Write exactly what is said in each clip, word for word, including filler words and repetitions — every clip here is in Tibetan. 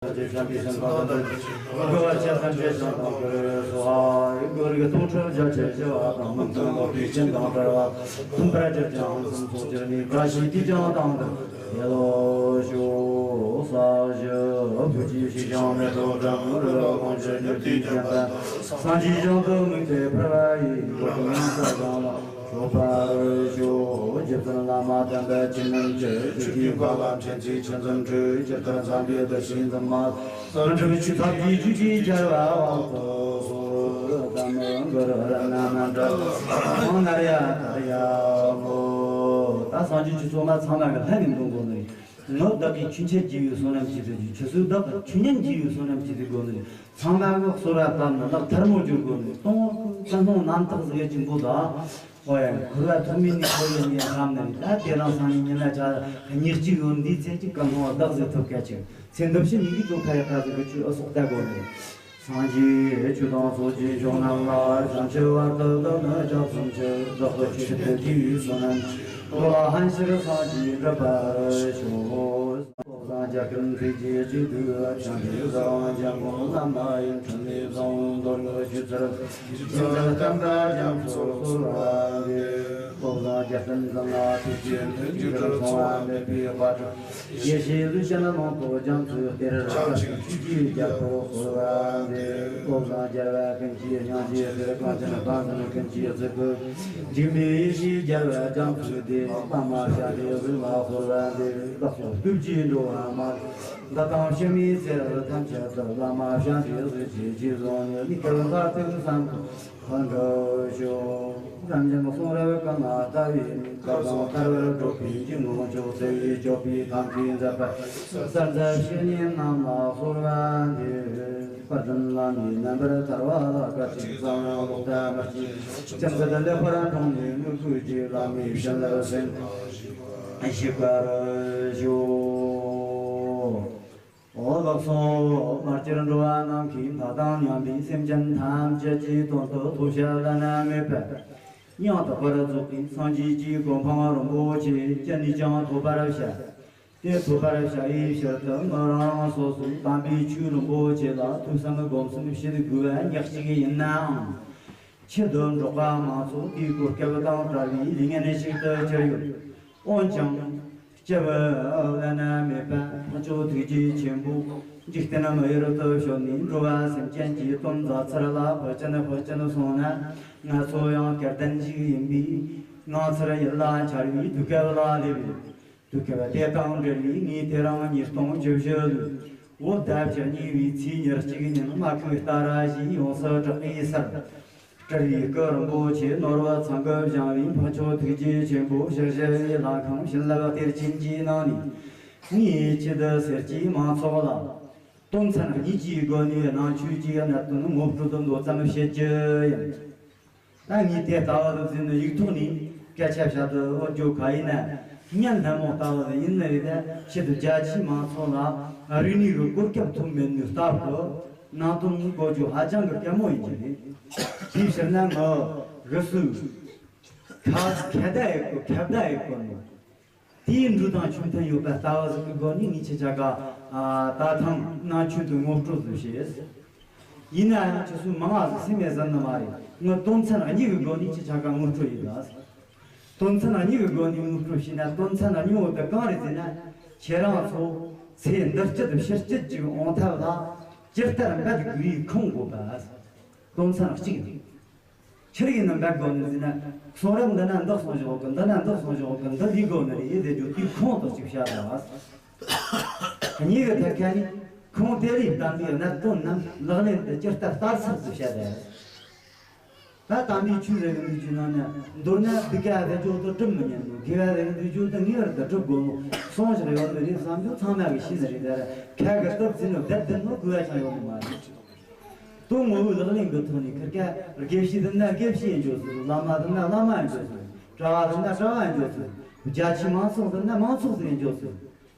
ཐམས་ཅད་བྱམས་པའི་སེམས་དང་ལྡན་པས། དགེ་བ་བྱས་ཐམས་ཅད་བྱང་དང་གུ་རུ་སྭཱ་ཧཱ། གུ་རུའི་སྟོང་ཕྲག་བརྒྱ་བྱིན་བཞི་པ་དང་། མི་མཐུན་ཕོག་པའི་རྐྱེན་དང་བྲལ་བ། མཐུན་པར་གྱུར་ཅིང་ཕུན་སུམ་ཚོགས་གྱུར་ནས། བཀྲ་ཤིས་དུས་ཀྱང་དེང་འདིར་ཡོད་དོ་ཞུ། ས་གཞི་བོད་ཀྱི་ཕྱི་ཤིང་མེ་ཏོག་བཀྲམ། རི་རབ་དབང་ཕྱུག་མྱུར་དུ་བརྒྱན་པ། སངས་རྒྱས་བྱང་དུ་མུ་སྟེགས་ཕུལ་བ་ཡི། གོ་འཕང་ཡང་དག་ཀྱང་ལ། སོགས་པར་ཤོག། རྗེ་བཙུན་བླ་མ་དམ་པ་ཁྱེད་རྣམས་ཀྱི། ཐུགས་ཀྱི་བཀའ་ལ་མཁྱེན་བརྩེ་ཆེ་འཛིན་སྤྲོས། ཇི་ལྟར་འཚམས་པའི་བདུད་བཞིའི་འཛིན་མ། སྔོན་འགྲོ་ཆོས་ཐབས་ཀྱི་རྒྱུད་ཀྱི་རྒྱལ་བ་དབང་དུ་སོང་། ཏམ་གུ་རུ་རཏྣ་མཎྜལ་ཧཱུྃ་ནཱ་ར་ཡ་ཏཱ་ར་ཡ་ཧོ། ད་སངས་རྒྱས་ཆོས་ཚོགས་མ་ཚང་མ་གི་ལྷན་ནེ་འདོན་དགོས་ནི། ངག་བདག་གིས་ཆོས་འཆད་རྒྱུ་ཡི་བསོད་ནམས་ཀྱི་རྒྱུ། ཆུ་ཚོད་བདག་གིས་ཆོས་ཉན་རྒྱུ་ཡི་བསོད་ནམས་ཀྱི་རྒྱུ་དགོས་ནི། ཚང་མ་གི་གསོལ་བ་བཏབ་ནི་ལག་ཐལ་མོ་སྦྱར་དགོས་ནི། སྟོང་ཀུན་སློང་རྣམ་དག་ཟིག་གཅིག་པོ་དང་། ཨོ་ཡ། འཁོར་བ་ཐོག་མེད་ནས་འཁོར་ཡོད་ནས་ཧམ་ནས། ད་དེ་རིང་སང་ཉིན་ཉིན་ལ་ཆ་ཉེར་གཅིག་ཡོད། འདིའི་ཚེ་གཅིག་ཀུན་སློང་བདག་ཟིག་ཐོབ་སྐད་ཅིག། ཚེ་འདི་ཕྱི་གཉིས་ཀའི་དོན་ཁ་ཡག་པ་ཟིག་གི་ཆོས་ཨུ་ཚོགས་བལྟ་དགོས་ནས། སངས་རྒྱས་ཆོས་དང་ཚོགས་ཀྱི་མཆོག་རྣམས་ལ། བྱང་ཆུབ་བར་དུ་བདག་ནི་སྐྱབས་སུ་མཆི། བདག་གི་ཆོས་ཐོས་དུས་བསོད་ནམས་ཆེ། འགྲོ་ལ་ཕན་ཕྱིར་སངས་རྒྱས་འགྲུབ་པར་ཤོག། བློ་བཟང་རྒྱལ་ཀུན་ཐུགས་རྗེའི་གཅིག་བསྡུས། བྱང་ཆུབ་སེམས་དཔའ་འཇམ་མགོན་བླ་མ་ཡི། འཕྲིན་ལས་བཟང་པོ་མདོ་སྔགས་ཆོས་ཚུལ། ཆོས་ཚུལ་བསྟན་པ་རྒྱ་མཚོར་གསོལ་བ་འདེབས། བློ་བཟང་རྒྱལ་བསྟན་འཛིན་ལ། ཐུགས་རྗེའི་མཐུ་འཇུག་གྲུབ་མཚུངས་པ་མེད་པའི་དཔལ་སྤྲུལ། ཡེ་ཤེས་ཀླུ་ཆེན་ལུང་པའི་རྒྱ་མཚོའི་གཏེར། བཀའ་བརྒྱུད་ཆོས་ཀྱི་རྒྱལ་པོར་གསོལ་བ་འདེབས། བློ་བཟང་རྒྱལ་བ་ཀུན་གྱི་སྙིང་རྗེའི་གཏེར། གངས་ཅན་དཔལ་འཛོམས་ཀུན་གྱི་གཙུག་ཏོར། འཇིགས་མེད་ཡེ་ཤེས་རྒྱལ་བའི་རྒྱ་མཚོའི་གཏེར། བླ་མ་སྤྱན་རས་གཟིགས་ལ་གསོལ་བ་འདེབས། བདག་སོགས་སྟོབས་ཀྱིས་འགྲོ་བ་མ་ལུས། འདི་དང་ཕྱི་མའི་ཚེ་རབས་ཐམས་ཅད་དུ། བླ་མ་སྤྱན་རས་གཟིགས་ཀྱི་རྗེས་བཟུང་ནས། གནས་སྐབས་མཐར་ཐུག་བསམ་དོན་ལྷུན་གྲུབ་ཤོག། རབ་འབྱམས་གསུང་རབ་ཀུན་ལ་ལྟ་བའི་མིག། སྐལ་བཟང་ཐར་པར་སྒྲོག་པའི་འཇུག་ངོགས་མཆོག། བརྩེ་བའི་སྤྱོད་པས་ཐམས་ཅད་མཛད་པ། གསལ་མཛད་བཤེས་གཉེན་རྣམས་ལ་གསོལ་བ་འདེབས། དཔལ་ལྡན་བླ་མའི་རྣམ་པར་ཐར་པ་ལ། སྐད་ཅིག་ཙམ་ཡང་ལོག་ལྟ་མི་སྐྱེ། ཅུང་ཟད་ལེགས་པར་མཐོང་ནས་མོས་གུས་ཀྱིས། བླ་མའི་བྱིན་རླབས་སེམས་ལ་ཞུགས་པར་ཤོག། འོ་ལགས་སོ། མར་གྱུར་འགྲོ་བ་ནམ་མཁའི་མཐའ་དང་མཉམ་པའི་སེམས་ཅན་ཐམས་ཅད་ཀྱི་དོན་དུ་ཐོབ་བྱ་བླ་ན་མེད་པ་ཡང་དག་པར་རྫོགས་པའི་སངས་རྒྱས་ཀྱི་གོ་འཕང་རིན་པོ་ཆེ་ཅི་ནས་ཀྱང་ཐོབ་པར་བྱ། དེ་ཐོབ་པར་བྱ་བའི་ཕྱིར་དུ་ང་རང་རང་སོ་སོའི་དམ་པའི་ཆོས་རིན་པོ་ཆེ་ལ་ཐོས་བསམ་སྒོམ་གསུམ་བྱེད་དགོས་པ་ཉག་གཅིག་ཡིན་ནའང་། ཁྱད་དུ་འཕགས་པ་མང་ཚོགས་དེའི་གོ་སྐབས་དང་བྲལ་བའི་ལས་ངན་ཞིག་ཏུ་གྱུར་ཡོད། འོན་ཀྱང་། སྐྱབས་བླ་ན་མེད་པ་འཕགས་མཆོག་ཐུགས་རྗེ་ཆེན་པོ་འཇིག་རྟེན་མི་ཡུལ་དུ་བྱོན་ནས་འགྲོ་བ་སེམས་ཅན་གྱི་དོན་མཛད་ཚུལ་ལ་ཕྱིན་ཕྱིན་སོང་ན། ང་ཚོ་ཡང་སྐལ་ལྡན་ཞིག་ཡིན་པས། ངང་ཚུལ་ཡིད་ལ་འཆར་བའི་དུས་སྐབས་ལ་སླེབས་ཡོད། དུས་སྐབས་དེ་དང་འབྲེལ་བའི་ངས་དེ་རིང་ཉིས་སྟོང་བཅུ་བཞི་ལོའི་བོད་ཟླ་བཅུ་གཉིས་པའི་ཚེས་ཉེར་གཅིག་ཉིན་མ་ཁུག་རྟ་ར་བཞིས་ཡོངས་སུ་གྲགས་པའི་སར། སྤྲུལ་པའི་སྐུ་རིན་པོ་ཆེ་ནོར་བུ་ཚང་གིས་བཞེངས་པའི་འཕགས་མཆོག་ཐུགས་རྗེ་ཆེན་པོ་ཞལ་བཞི་པའི་ལྷ་ཁང་བྱིན་རླབས་གཏེར་ཆེན་གྱི་ནང་ནས། ངས་ཆེད་དུ་སེར་སྐྱའི་མང་ཚོགས་ལ་དོན་ཚན་གཉིས་ཀྱི་སྒོ་ནས་ནང་ཆོས་ཀྱི་གནད་དོན་ངོ་སྤྲོད་མདོ་ཙམ་བྱེད་རྒྱུ་ཡིན། ད་ངས་དེ་ལྟ་བུ་ཟིན་ནས་ཡིག་ཐོག་ནས་སྐད་ཆ་བཤད་དུ་འོ་ཇོ་ཁ་ཡིན་ན། ཉན་ལྷ་མོ་ལྟ་བུ་ཡིན་ནི་རེད། ད་ཆེད་དུ་རྒྱ་ཆེའི་མང་ཚོགས་ལ་རིག་གནས་ཀྱི་གོ་སྐབས་ཐོབ་མེད་ནི་སྟབས་ཀྱིས་ནང་དོན་གོ་རྒྱུ་ཧ་ཅང་གི་དཀའ་མོ་ཡིན་གྱི་རེད། དེའི་ཕྱིར་ན་ངའི་གི་སུ་ཁ་ཁ་བརྡ་ཡེད་གོ་ཁ་བརྡ་ཡེད་གོ་ནོ། དེའི་འགྲོ་སྟངས་ཆོས་མཐུན་ཡོད་པ་ལྟ་བུ་ཟིག་གི་སྒོ་ནས་ངས་ཁྱེད་ཅག་ག་ད་ཐེངས་ནང་ཆོས་དེ་ངོ་སྤྲོད་ཟིག་བྱེད། ཡིན་ན་ཡང་ཁྱེད་ཚོས་མང་ང་ཟིག་སེམས་མེད་ཟིན་ནི་མ་རེད། ངས་དོན་ཚན་གཉིས་ཀྱི་སྒོ་ནས་ཁྱེད་ཅག་ག་ངོ་སྤྲོད་ཡེད་ལ། དོན་ཚན་གཉིས་ཀྱི་སྒོ་ནས་ངོ་སྤྲོད་བྱས་ན། དོན་ཚན་གཉིས་པོ་དེ་གང་རེད་ཟེར་ན། ཁྱེད་རང་ཚོ་ཚེ་འདི་སྐྱིད་ཕྱི་སྐྱིད་ཅིག་འོང་ཐབས་ལ་ཇི་ལྟར་འབད་དགོས་པའི་ཁུངས་དགོས་པ། དོན་ཚན་གཅིག་ཡིན། ཆི་རིགས་ཡིན་ན་འབད་དགོས་ནི་ཟེར་ན། གསུང་རབ་འདི་ན་འདི་གསུངས་བཞག་གི། འདི་ན་འདི་གསུངས་བཞག་གི། འདི་ལས་དགོས་ནི་རེད་ཟེར་རྒྱུ་དེའི་ཁུངས་དག་ཅིག་བཤད་དང་། གཉིས་ཀྱི་ཐད་ཁ་ནས་ཁུངས་དེ་ལས་བསྟན་པའི་གནད་དོན་རྣམས་ལག་ལེན་དུ་ཇི་ལྟར་བསྟར་ཚུལ་དེ་བཤད་དང་། ད་དམ་པའི་ཆོས་ཟེར་གི་འདུག་རྒྱུ་ནང་ནས། མདོར་ན་སྡིག་པ་ཟེར་རྒྱུ་དེ་སྒྲུབ་མི་ཉན་ནོ། དགེ་བ་ཟེར་གི་འདུག་རྒྱུ་དེ་ངེས་པར་དུ་སྒྲུབ་དགོས་ནོ། གསུངས་བཞག་ཡོད་ནི་རེད་བསམ་རྒྱུ་ཚང་མ་གིས་ཤེས་ནི་རེད། ད་ཁ་གིས་སྟབས་བརྩིས་ནོ་བསྡད་བསྡད་ནོ་དགོས་པ་ཅང་ཡོད་ནི་མ་རེད། དོན་ངོ་བོའི་ལག་ལེན་གྱི་ཐོག་ནས་ཁིར་ཀ་དགེ་བཤེས་ཟེར་ན་དགེ་བཤེས་ཡིན་རྒྱུ་ཟེར། བླ་མ་ཟེར་ན་བླ་མ་ཡིན་རྒྱུ་ཟེར། གྲྭ་བ་ཟེར་ན་གྲྭ་བ་ཡིན་རྒྱུ་ཟེར། རྒྱ་ཆེའི་མང་ཚོགས་ཟེར་ན་མང་ཚོགས་ཟིག་ཡིན་རྒྱུ་ཟེར།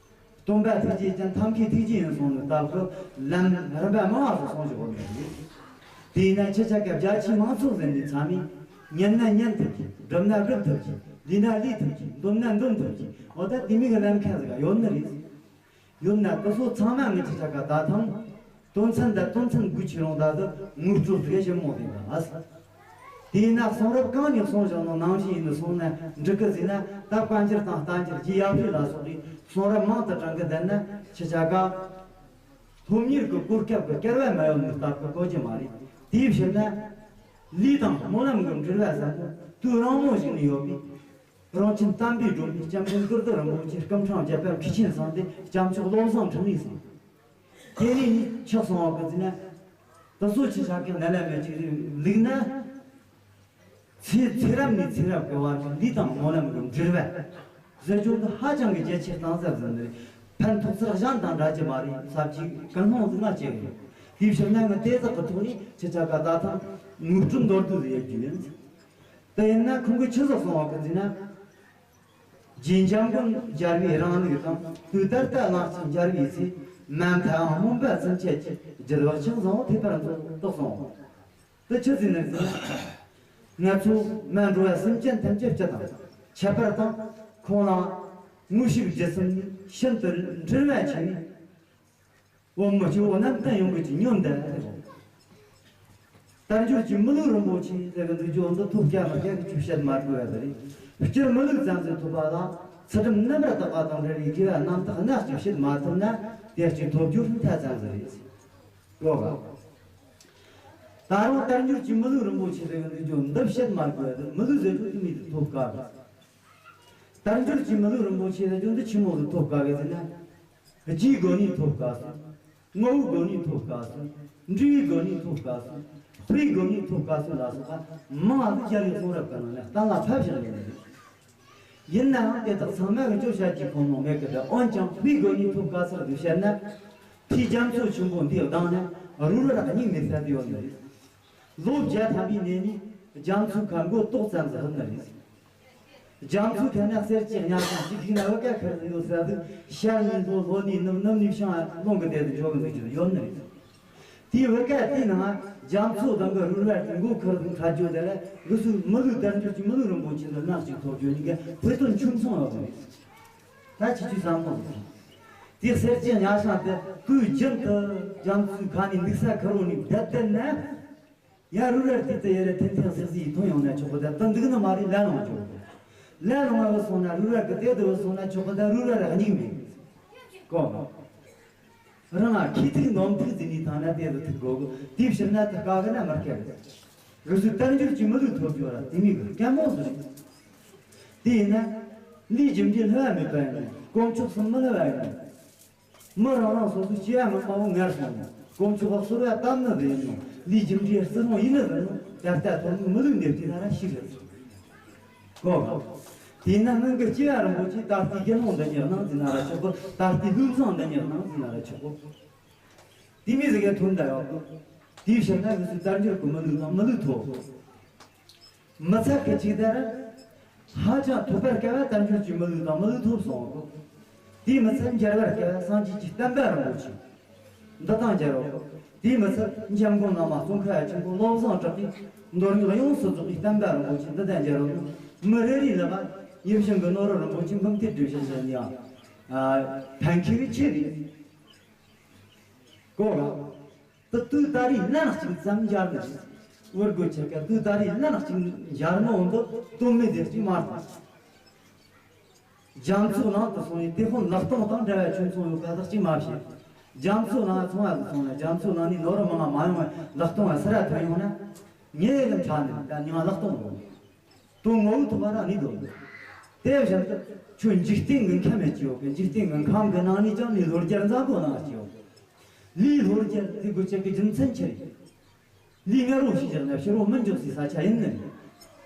སྟོན་པ་ཐུགས་རྗེ་ཅན་ཐབས་མཁས་ཐུགས་རྗེ་ཡིན་གསུངས་ནས་སྟབས་ཀྱིས་ལམ་རིམ་པ་མང་བ་ཟིག་གསུངས་བཞག་ནི་རེད། དེས་ན་ཁྱེད་ཅག་གི་རྒྱ་ཆེའི་མང་ཚོགས་ཟེར་ནི་ཚང་མས་ཉན་ན་ཉན་ཐུབ་ཀྱི། སྒྲུབ་ན་སྒྲུབ་ཐུབ་ཀྱི། ལས་ན་ལས་ཐུབ་ཀྱི། འདོན་ན་འདོན་ཐུབ་ཀྱི། འོ་ད་དེ་མོ་གི་ལམ་ཁ་ཟིག་ཡོད་ནི་རེད། ཡོད་ན་དེ་ཚོ་ཚང་མ་ངས་ཁྱེད་ཆ་ག་ད་ཐེངས་དོན་ཚན་འདི་དོན་ཚན་དགུ་ཆེ་རུང་ད་དུ་ངོ་སྤྲོད་ཟིག་ཞིབ་མོ་ཡིན་ད་ཨ། དེས་ན་གསུང་རབ་གང་ནས་གསུངས་བཞག་ནོ་ནང་བཞིན་ཡིན་ནི་སོང་ན་འགྲིག་གི་ཟེར་ན། ད་བཀའ་འགྱུར་དང་བསྟན་འགྱུར་རྗེ་ཡབ་སྲས་ལ་སོགས་པའི་གསུང་རབ་མང་དུ་དྲངས་གི་བསྡད་ན་ཁྱེད་ཆ་ག་སློབ་གཉེར་གྱི་གོ་སྐབས་ཀྱི་སྐལ་བ་མ་ཡོང་ནི་སྟབས་ཀྱིས་གོ་རྒྱུ་མ་རེད། དེའི་ཕྱིར་ན་ལུས་དང་སྨོན་ལམ་གྱི་འབྲེལ་བ་ཟབ་མོ་དུས་རིང་མོ་ཞིག་ནས་ཡོད་པས། རང་ཁྱིམ་དམ་པའི་སྒྲོན་མེ་སྐྱབས་མགོན་ཀིརྟི་རིན་པོ་ཆེ་སྐུ་ཕྲེང་བརྒྱད་པ་མཁས་ཆེན་ཚང་སྟེ་སྐྱབས་མཆོག་བློ་བཟང་འཕྲིན་ལས་སོང་། དེ་ནས་ནི་ཆགས་སོང་བ་གི་ཟེར་ན། དེ་ཚོ་ཆེ་ཆགས་ཀྱི་ནད་ལ་མེད་ཅིག་ལུགས་ན། ཚེ་ཚེ་རབས་ནས་ཚེ་རབས་ཀྱི་བར་གྱི་ལུས་དང་སྨོན་ལམ་གྱི་འབྲེལ་བ་ཟེར་རྒྱུ་འདི་ཧ་ཅང་གི་རྒྱ་ཆེར་བཏང་ས་ཟིན་ནི་རེད། ཕན་ཐོགས་ཚུལ་གཞན་དང་འདྲ་གི་མ་རེད་ཟབ་ཅིག་ཀུན་སློང་ཟིག་ང་བྱེད་གི་ཡོད། དེའི་ཕྱིར་ན་ངས་དེ་དག་གི་ཐོག་ནས་ཁྱེད་ཆ་ག་ད་ཐེངས་ངོ་སྤྲོད་མདོར་བསྡུས་ཟིག་ཡོད་རྒྱུ་ཡིན། དེ་ཡིན་ན་ཁོང་གིས་ཆི་ཟིག་གསུངས་པ་གི་ཟེར་ན། རྗེ་འཇམ་མགོན་རྒྱལ་བའི་རིང་ལུགས་དང་དུས་ད་ལྟ་གླེང་གཞི་འབྱར་བའི་ཚེ། མ་མཐའ་ཡང་སྨོན་པ་ཚུན་ཆད་ཀྱི་རྒྱུད་བག་ཆགས་བཟང་བོ་ཐེབས་པར་མཛོད་དོ་གསུངས། དེ་ཆི་ཟིག་ནི་ཟེར་ན། ང་ཚོ་མ་འགྲོ་བ་སེམས་ཅན་ཐམས་ཅད་སྤྱི་དང་ཁྱད་པར་དང་ཁོང་ལ་དངོས་ཤུགས་བརྒྱུད་གསུམ་ནས་ཤིན་ཏུ་འབྲེལ་བ་ཆེ་བས། འོ་མི་སྐྱོ་བོ་རྣམས་བསྟན་ཡོང་གི་ཅི་ཉོན་ད་རེད། དལ་འབྱོར་གྱི་མི་ལུས་རིན་པོ་ཆེ་ཟེར་གི་འདུག་རྒྱུ་འདི་ཐོབ་ཀྱ་མ་ཀྱ་གི་ཆུ་བཤད་མ་དགོས་པ་རེད། སྤྱིར་མི་ལུས་ཙམ་ཞིག་ཐོབ་པ་ལ་ཚུལ་ཁྲིམས་རྣམ་པར་དག་པ་དང་འབྲེལ་བའི་དགེ་བ་རྣམ་དག་སྣ་གཅིག་བྱེད་མ་ཐུབ་ན་དེ་གཅིག་ཐོབ་རྒྱུ་མཐའ་ཙམ་ཞིག་རེད། ལོ་ག་ད་རུང་དལ་འབྱོར་གྱི་མི་ལུས་རིན་པོ་ཆེ་ཟེར་གི་འདུག་རྒྱུ་འདི་བཤད་མ་དགོས་པ་རེད། མི་ལུས་ཟེར་རྒྱུ་དེ་མི་དེ་ཐོབ་དཀའ་རེད། དལ་འབྱོར་གྱི་མི་ལུས་རིན་པོ་ཆེ་ཟེར་རྒྱུ་འདི་ཆི་མོ་ཟིག་ཐོབ་དཀའ་གི་ཟེར་ན། རྒྱུའི་སྒོ་ནས་ཐོབ་དཀའ་སོང་། ངོ་བོའི་སྒོ་ནས་ཐོབ་དཀའ་སོང་། འབྲས་བུའི་སྒོ་ནས་ཐོབ་དཀའ་སོང་། དཔེའི་སྒོ་ནས་ཐོབ་དཀའ་སོང་ལ་སོགས་པ་མང་ང་ཟིག་རྒྱལ་བའི་གསུང་རབ་ཀྱི་ནང་ན་གཏན་ལ་ཕབ་བཞག་ཡོད་ནི་རེད། ཡིན་ནའང་དེ་དག་ཚང་མ་གི་བརྗོད་བྱ་གཅིག་ཁོ་ནོ་མེད་གི་འདྲ། འོན་ཀྱང་དཔེའི་སྒོ་ནས་ཐོབ་དཀའ་སར་དུ་བཤད་ན། ཕའི་རྒྱ་མཚོ་ཆེན་པོ་འདིའི་གདངས་ན་རུལ་བ་ར་གཉིས་མེད་ས་དེ་ཡོད་ནི་རེད། ལོ་བརྒྱ་ཐམ་པའི་ནས་ནི་རྒྱ་མཚོའི་ཁ་མགོ་ཏོག་ཙམ་ཟིག་ཧུབ་ནི་རེད། རྒྱ་མཚོའི་ཐད་ན་གསེར་གྱི་གཉའ་ཤིང་གཅིག་ཞིག་ན་བུ་ག་ཁར་ཡོད་ས་ཟིག་ཤར་ནས་ལྷོ། ལྷོ་ནས་ནུབ། ནུབ་ནས་བྱང་། རླུང་གི་དེ་དུ་འཇོག་གི་འདུག་རྒྱུ་ཡོད་ནི་རེད། དེའི་བུ་ག་དེའི་ནང་རྒྱ་མཚོ་དང་གི་རུལ་བ་དེ་མགོ་ཁུར་དུ་འཕྲད་རྒྱུ་དེ་ལ་འུ་ཚོའི་མི་ལུས་དལ་འབྱོར་གྱི་མི་ལུས་རིན་པོ་ཆེ་འདི་སྣ་གཅིག་ཐོབ་རྒྱུ་གཉིས་ཀ་དཔེ་དོན་ཆུང་སོང་ཡོད་ནི་རེད། ད་ཁྱེད་ཚོས་བསམ་བློ་ཟིག་དེ་གསེར་གྱི་གཉའ་ཤིང་དེ་དུས་རྒྱུན་དུ་རྒྱ་མཚོའི་ཁ་ནས་འདུག་ས་ཁུར་བོ་ནས་བསྡད་དེ་ན། ཡ་རུ་ར་དེ་ལྟ་ཡ་ར་ཐེན་ཐེན་སིག་སིག་ཐོན་ཡོང་ན་ཆོག་གི། ད་ལྟ་འདུག་ནི་མ་རེད། ལ་ལོང་ཆོག་གི། ལ་ལོང་བ་སོང་ན་རུ་ར་གི་དེ་དུ་སོང་ན་ཆོག་གི། ད་རུ་ར་ར་གཉིས་མེད་གོ། རང་ང་ཁྱི་ཐུག་ནོམ་ཐུག་ཟིན་ནི་ཐང་ན་དེ་དུ་ཐུག་གོ་གི། དེ་ཕྱིར་ན་ད་དཀའ་གི་ན་མར་སྐྱ་རེད། རུ་སུ་དལ་འབྱོར་གྱི་མི་ལུས་ཐོབ་རྒྱུ་ར་དེ་མི་གི་སྐྱ་མོ་སུ་རེད། དེ་ཡིན་ན་ལས་རྒྱུ་འབྲས་ལྷ་བ་མེད་པ་ཡིན་ན། དཀོན་མཆོག་གསུམ་མི་ལྷ་བ་ཡིན་ན། མི་རང་རང་སོ་སོའི་སྐྱེ་བ་སྔོན་མ་བོ་ངར་སོང་ནས་དཀོན་མཆོག་ག་གསོལ་བ་བཏབ་ནི་རེད་ནོ། ལས་རྒྱུ་འབྲས་བརྩི་སྲུང་ཡིན་ནི་རེད་ནོ། ད་ལྟ་ཐོག་མའི་མི་ལུས་འདེབས་དུས་ན་ར་ཤི་རེད་གོ། དེས་ན་སྔོན་གྱི་སྐྱེ་བ་རིན་པོ་ཆེ་ད་ལྟའི་དགེ་སློང་འདི་ཉག་གནང་ཟིན་ན་ར་ཆོག་གོ། ད་ལྟའི་ལུས་བཟང་འདི་ཉག་གནང་ཟིན་ན་ར་ཆོག་གོ། དེ་མི་ཟིག་ག་ཐོན་ད་ཡོད་གོ། དེའི་ཕྱིར་ན་འུ་ཚོས་དལ་འབྱོར་གྱི་མི་ལུས་དང་མི་ལུས་ཐོབ། མི་ཚད་ཀྱི་ཅིག་དེར། ཧ་ཅང་ཐོབ་པར་དཀའ་བ་དལ་འབྱོར་གྱི་མི་ལུས་དང་མི་ལུས་ཐོབ་སོང་གོ། དེས་མི་ཚད་མཇལ་བར་དཀའ་བ་སངས་རྒྱས་ཀྱི་བསྟན་པ་རིན་པོ་ཆེ་འདི་དང་མཇལ་རོགས་གོ། དེས་མི་ཚད་འཇམ་མགོན་བླ་མ་ཙོང་ཁ་ཡ་ཆེན་པོ་བློ་བཟང་གྲགས་པའི་མདོ་སྔགས་ཡོངས་སུ་རྫོགས་པའི་བསྟན་པ་རིན་པོ་ཆེ་འདི་དང་མཇལ་རོགས་གོ། མི་རེ་རེ་ལ་བ་ཡིད་བཞིན་གྱི་ནོར་བུ་རིན་པོ་ཆེ་འབུམ་ཐེར་སྒྲིབ་བཞིན་བཞིན་ཡང་ཕན་ཁེ་རེ་ཆེ་རེད་གོ་ག། དེ་དུས་ད་རེས་ལན་གཅིག་ཙམ་འབྱར་ནི་རེད། བུ་རྒོད་ཆེ་ཀ་དུས་ད་རེས་ལན་གཅིག་འབྱར་ནོ་འོང་དུ་དོན་མེད་དེ་གཅིག་མ་རེད། རྒྱ་མཚོ་ནང་དུ་སོང་ཡི་དེ་ཧོན་ལག་སྟོང་དང་འདྲ་བའི་ཆུ་མཚུངས་ཡོད་པ་དག་གཅིག་མ་བྱེད། རྒྱ་མཚོ་ནང་ཚོང་བ་དུ་སོང་ན་རྒྱ་མཚོ་ནང་ནས་ནོར་མང་མ་ཡོང་བའི་ལག་སྟོང་བ་སི་ར་ཐོན་ཡོང་ན། ངས་ལམ་ཕྲ་ནི་ད་ཉང་ལག་སྟོང་ལོ། དོན་ངོ་བོ་ཐོག་ར་ནི་དོན་དེ་བཞིན་དུ་ཁྱོད་འཇིག་རྟེན་གྱི་ཁམས་མེད་ཀྱི་ཡོད་གི། འཇིག་རྟེན་གྱི་ཁམས་ཀྱི་ནང་ནས་ཀྱང་ལས་ལྷོ་རྒྱལ་འཛམ་བུ་གླིང་ལ་སྐྱེ་ཡོད། ལས་ལྷོ་རྒྱལ་དེ་དགོས་ཆེད་ཀྱི་རྒྱུ་མཚན་ཆི་རེད། ལས་ངན་རོ་ཞིག་བཞག་ན་ཕྱི་རོ་མི་འཇོག་སའི་ས་ཆ་ཡིན་ནི།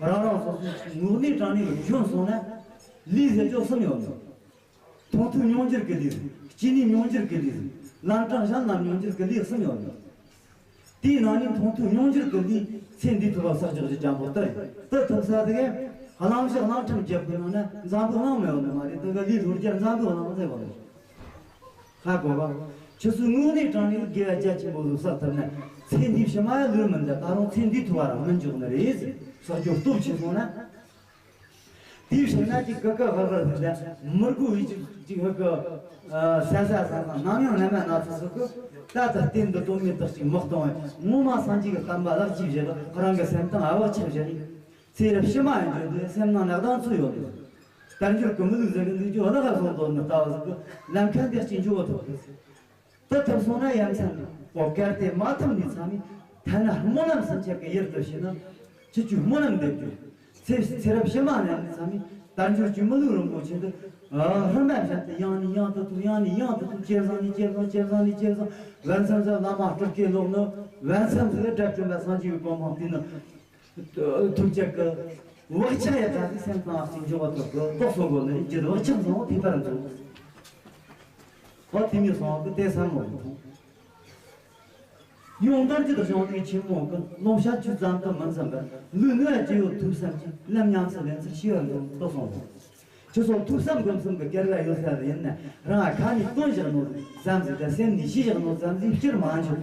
རང་རང་སོ་སོའི་དངོས་གནས་དྲང་གནས་ཀྱི་འཇོན་སོང་ན་ལས་ཟེར་ཅོག་གསུམ་ཡོད་ནི། མཐོང་ཐོས་མྱོང་འགྱུར་གྱི་ལས། སྐྱེས་ནས་མྱོང་འགྱུར་གྱི་ལས། ལན་གྲངས་གཞན་ལ་མྱོང་འགྱུར་གྱི་ལས་གསུམ་ཡོད་ནི། དེའི་ནང་ནས་མཐོང་ཐོས་མྱོང་འགྱུར་གྱི་ལས་ཚེ་འདིའི་ཐོག་ལ་བསགས་འཇོག་རྒྱུ་ཅན་པོ་ལྟར་དུ་ཐུབ་ས་དེ་གས་གླེང་གཞི་གླེང་ཕྲན་བརྒྱབ་པའི་ནང་ན་འཛམ་བུ་གླིང་མི་ཡོང་ནི་མ་རེད། དེ་ག་ལས་ལྷོ་རྒྱལ་འཛམ་བུ་གླིང་ཟེར་བ་རེད། ཧ་གོ་བ། ཁྱོད་ཚོས་དངོས་གནས་དྲང་གནས་དགེ་བ་རྒྱ་ཆེན་པོ་ལ་བསགས་ཐུབ་ན་ཚེ་འདིའི་ཕྱི་མ་ལུས་མི་འདའ། ད་རུང་ཚེ་འདིའི་ཐོག་རང་མི་འཇོག་ནི་རེད། བསགས་རྒྱུ་སྟོབས་ཆེ་སོང་ན། དེའི་ཕྱིར་ན་ཅིག་ཀི་ཀི་ཧི་ཧི་ཟེར་ཏེ་མི་དགོས་པའི་ཅིག་ཅིག་ཧི་ཀི་ས་ས་ས་ས་ནམ་ཡང་ལན་མེད་ན་ཚོད་ཚོད་ཀི། ད་ལྟ་རྟེན་འདི་དོན་མེད་དག་ཅིག་མི་གཏོང་བས། ངོ་མ་སངས་རྒྱས་ཀྱི་བསྟན་པ་ལག་གཅིག་བཞག་རང་གི་སེམས་གཏིང་ཨ་བག་ཆགས་བཞག་ནས། ཚེ་རབས་ཕྱི་མ་ཡང་འཇོག་དུས་སེམས་ནང་ནག་དང་ཚུལ་ཡོད་དུས། དལ་འབྱོར་གྱི་མི་ལུས་ཟེར་གི་འདུག་རྒྱུ་བདག་ག་སོང་དོ་ནི་ལྟ་བ་ཟིག་གི་ལམ་ཁ་འདི་གཅིག་འཇོག་ཐུབ་གི། དེ་ཐུབ་སོང་ན་ཡ་མཚན་ནི་གོ་གལ་ཏེ་མ་ཐུབ་ནས་ཚང་མས་ཐ་ན་སྨོན་ལམ་སུམ་ཆད་ཀྱི་ཡུལ་དུ་ཞུས་ན་ཁྱེད་ཀྱིས་སྨོན་ལམ་འདེབས་རྒྱུ། ཚེ་ཚེ་རབས་ཕྱི་མ་ནས་ནི་ཚང་མས་དལ་འབྱོར་གྱི་མི་ལུས་རིན་པོ་ཆེ་འདི་ཧྲིན་པ་བཞིན་དུ་ཡང་ནས་ཡང་དུ་ཐོབ། ཡང་ནས་ཡང་དུ་ཐོབ། སྐྱེ་བཟང་ནས་སྐྱེ་བཟང་། སྐྱེ་བཟང་ནས་སྐྱེ་བཟང་། བན་སེམས་སུ་བླ་མ་སྤྲུལ་སྐུའི་ལོག་ནི་བན་སེམས་སུ་དགྲ་བཅོམ་པ་སངས་རྒྱས་ཀྱི་གོ་འཕང་དེ་ནི། ཐུགས་བསྐྱེད་ཀྱི་བག་ཆགས་ཡ་ད་སེམས་དང་ཅིག་འཇོག་པ་ཐོབ་ཀྱི་རྟོགས་སོང་གོ་ནི་རྒྱུད་བག་ཆགས་བཟང་བོ་ཐེག་པར་འཛུགས། ཨོ་དེ་མི་སོང་གི་དེ་བསམ་བློ་མི་ཐོངས། ཡོངས་དོར་གྱི་གཞུང་ལུགས་ཆེན་མོ་གི་ལོ་ཤ་ཆུ་ཙམ་དུ་མི་འཛིན་པར་ལུས་ནུས་ཀྱི་ཡོད་ཐུབ་བསམ་གྱིས་ལམ་ཉམས་སུ་ལེན་ཚུལ་ཤེས་པར་འཛུགས་རྟོགས་སོང་གོ། ཁྱེད་ཚོ་ཐུགས་བསམ་སྒོམ་གསུམ་གྱི་སྐལ་བ་ཡོད་ས་ཡིན་ན་རང་ཁ་ནས་བཏོན་བཞག་ནོ་ཙམ་ཟིག་དང་སེམས་ནས་ཤེས་བཞག་ནོ་ཙམ་ཟིག་སྤྱིར་མ་འཇོག་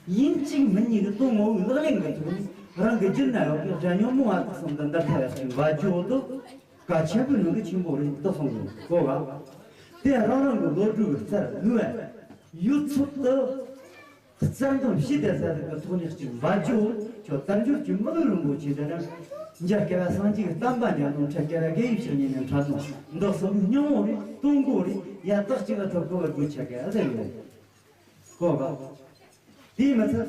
ཡིན་གཅིག་མིན་གཉིས་ཀྱི་དོན་ངོ་བོའི་ལག་ལེན་གྱི་ཐོག་ནས་རང་གི་རྒྱུད་ན་ཡོད་པའི་དགྲ་ཉོན་མོངས་པ་དག་གསུམ་དུ་འདི་ལྟ་བ་ཞིག་འབད་རྒྱུ་དེ་གལ་ཆེན་པོའི་ནང་གི་ཆེན་པོ་རེད་དུ་གསུངས་ཡོད་གོ་ག། དེ་རང་རང་གི་བློ་གྲོས་རྩལ་ནུས་པ་ཡོད་ཚད་དུ་རྩལ་འདོན་བྱས་ཏེ་ཟེར་གི་ཐོག་ནས་ཅིག་འབད་རྒྱུ་ཁྱོད་དལ་འབྱོར་གྱི་མི་ལུས་རིན་པོ་ཆེ་དེ་རང་འཇའ་སྐལ་བ་སངས་རྒྱས་ཀྱི་བསྟན་པ་འདྲ་ནོ་འཕྲལ་སྐལ་བ་དགེ་བའི་བཤེས་གཉེན་ནས་འཕྲལ་སོང་འདི་གསུམ་སྙིང་པོ་རེད། དོན་གོ་རེད། ཡ་དག་ཅིག་ལ་ཐོབ་དགོས་པ་དགོས་ཆ་ག་ཟེར་ཡོད། གོ་ག། དེས་མི་ཚད།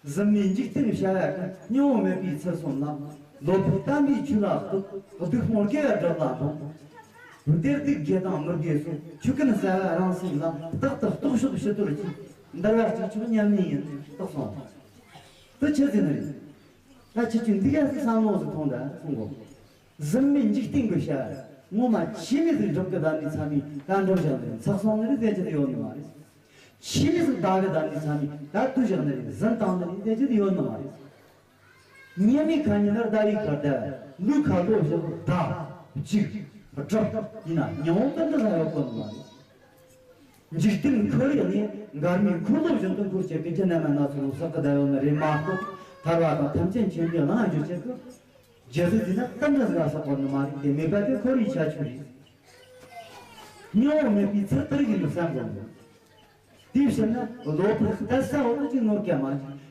གཟུགས་མེད་འཇིག་རྟེན་བྱ་བ་ཀུན། སྙིང་པོ་མེད་པའི་ཚུལ་སོང་ལ། བློ་ཕུགས་བསྟན་པའི་ཆོས་ལ་གཏུག་སྡིག་སྤོང་དགེ་བ་སྒྲུབ་ལ་འབད། བདེ་སྡུག་དགེ་དང་མི་དགེ་སོགས། ཆོས་ཀུན་གསལ་བ་རང་སེམས་ལ། རྟག་ཏུ་རྟོགས་ཤོག་ཕྱི་དོར་གྱིས། འདུལ་བ་གཅིག་ཆོག་མཉམ་ཉིད་ཡིན། རྟོགས་སོང་། དེ་ཆི་ཟིག་ནི་རེད། ད་ཁྱེད་ཀྱིས་འདི་ག་ཟིག་བསམ་བློ་ཟིག་ཐོངས་དང་གསུང་གོ། གཟུགས་མེད་འཇིག་རྟེན་གྱི་བྱ་བ་ངོ་མ་ཆི་མོ་ཟིག་སྒྲུབ་གི་བསྡད་ནས་ཚང་མས་ད་འགྲུབ་བཞག་ནི་རེད། ཚགས་སོང་ནི་རེད་ཟེར་རྒྱུ་དེ་ཡོད་ནི་མ་རེད། ཆི་མོ་ཟིག་བདག་གི་བདག་ནི་ཚང་མས་ད་དུས་བཞག་ནི་རེད། ཟིན་བཏང་ནི་རེད་ཟེར་རྒྱུ་དེ་ཡོད་ནི་མ་རེད། ཉི་མའི་ཁ་ཉིན་ལ་ཟླ་བའི་ཁ་ཟླ་ལུས་ཁ་ལོ་བཞག་བདག་གཅིག་སྒྲུབ་ཡིན་ན་སྙིང་པོ་ཏན་ཏན་ཡོད་གོ་ནི་མ་རེད། འཇིག་རྟེན་ཁོར་ཡུག་ནི་འགར་མའི་འཁོར་ལོ་བཞིན་དུ་འཁོར་བྱེད་པའི་རྒྱུ་རྣམ་པ་སྣ་ཚོགས་ལ་བསགས་ཀྱི་བསྡད་ཡོད་ནི་རེད་མ་གཏོགས་ཐར་བ་དང་ཐམས་ཅད་མཁྱེན་པའི་ལམ་འཇུག་བྱེད་ཀྱི། རྒྱལ་སྲིད་དེ་ནི་གཏན་འབྲས་ལ་བསགས་པ་ནི་མ་རེད་དེ་མེད་པ་དེ་ཁོར་ཡུག་ཁྱད་ཆོས་རེད། སྙིང་པོ་མེད་པའི་ཚུལ་དེ་རིགས་ཡིན་པར་བསམ་དགོས་མོད། དེའི་ཕྱིར་ན་བློ་ཕུགས་གཏད་ས་འོག་ཏུ་ཅིག་ནོར་སྐལ་མ་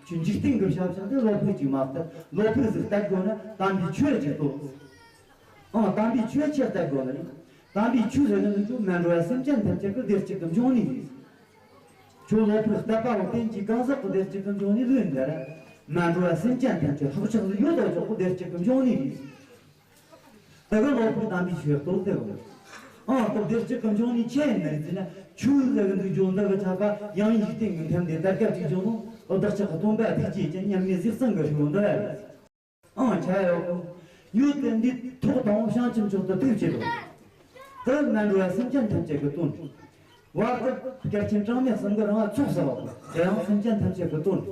ཅིག་ཁྱོད་འཇིག་རྟེན་གྱི་བྱ་བྱེད་དེ་བློ་ཕུགས་ཅིག་མ་གཏད། བློ་ཕུགས་ཟིག་གཏད་དགོས་ན་དམ་པའི་ཆོས་ཅིག་ལྟོས། ཨང་། དམ་པའི་ཆོས་ཆི་གཏད་དགོས་ནི་རེད། དམ་པའི་ཆོས་ཟེར་ནི་ནི་ཁྱོད་མ་འགྲོ་བ་སེམས་ཅན་ཐམས་ཅད་ཀྱི་བདེ་སྐྱིད་ཀྱི་འབྱུང་གནས་རེད། ཁྱོད་བློ་ཕུགས་གཏད་པ་བོ་རྟེན་གྱི་གང་ཟག་གི་བདེ་སྐྱིད་ཀྱི་འབྱུང་གནས་ལོས་འདི་ར། མ་འགྲོ་བ་སེམས་ཅན་ཐམས་ཅད་ལྷག་ཆགས་ལ་ཡོད་དོ་ཅོག་གི་བདེ་སྐྱིད་ཀྱི་འབྱུང་གནས་རེད། དེ་གི་བློ་ཕུགས་དམ་པའི་ཆོས་ལྟོས་ཟེར་བ། ཨང་། དེ་བདེ་སྐྱིད་ཀྱི་འབྱུང་གནས་ཆི་ཡིན་ནི་རེད་ཟེར་ན། ཆོས་ཟེར་གི་འདུག་རྒྱུ་འདི་གི་ཆ་ག་ཡང་འཇིག་རྟེན་གྱི་ཐེམ་དེ་དར་ཁ་ཅིག་བྱུང་ནོ། བདག་ཅག་གི་སྟོན་པ་ཐུགས་རྗེ་ཅན་མཉམ་མེད་གཟིགས་གཙང་གི་རི་བོ་འདི་ར་རེད། ཨང་། ཆ་ཡོད་གོ། ཡོད་དེ་འདི་ཐོག་དང་བྱང་ཆུབ་མཆོག་ཏུ་ཐུགས་བསྐྱེད་དོ། དེ་མ་འགྲོ་བ་སེམས་ཅན་ཐམས་ཅད་ཀྱི་དོན། བར་དུ་སྐྱབས་ཆེན་གྲངས་མེད་གསུམ་གྱི་རང་ལ་ཚོགས་བསགས་པ། དེ་ཡང་སེམས་ཅན་ཐམས་ཅད་ཀྱི་དོན།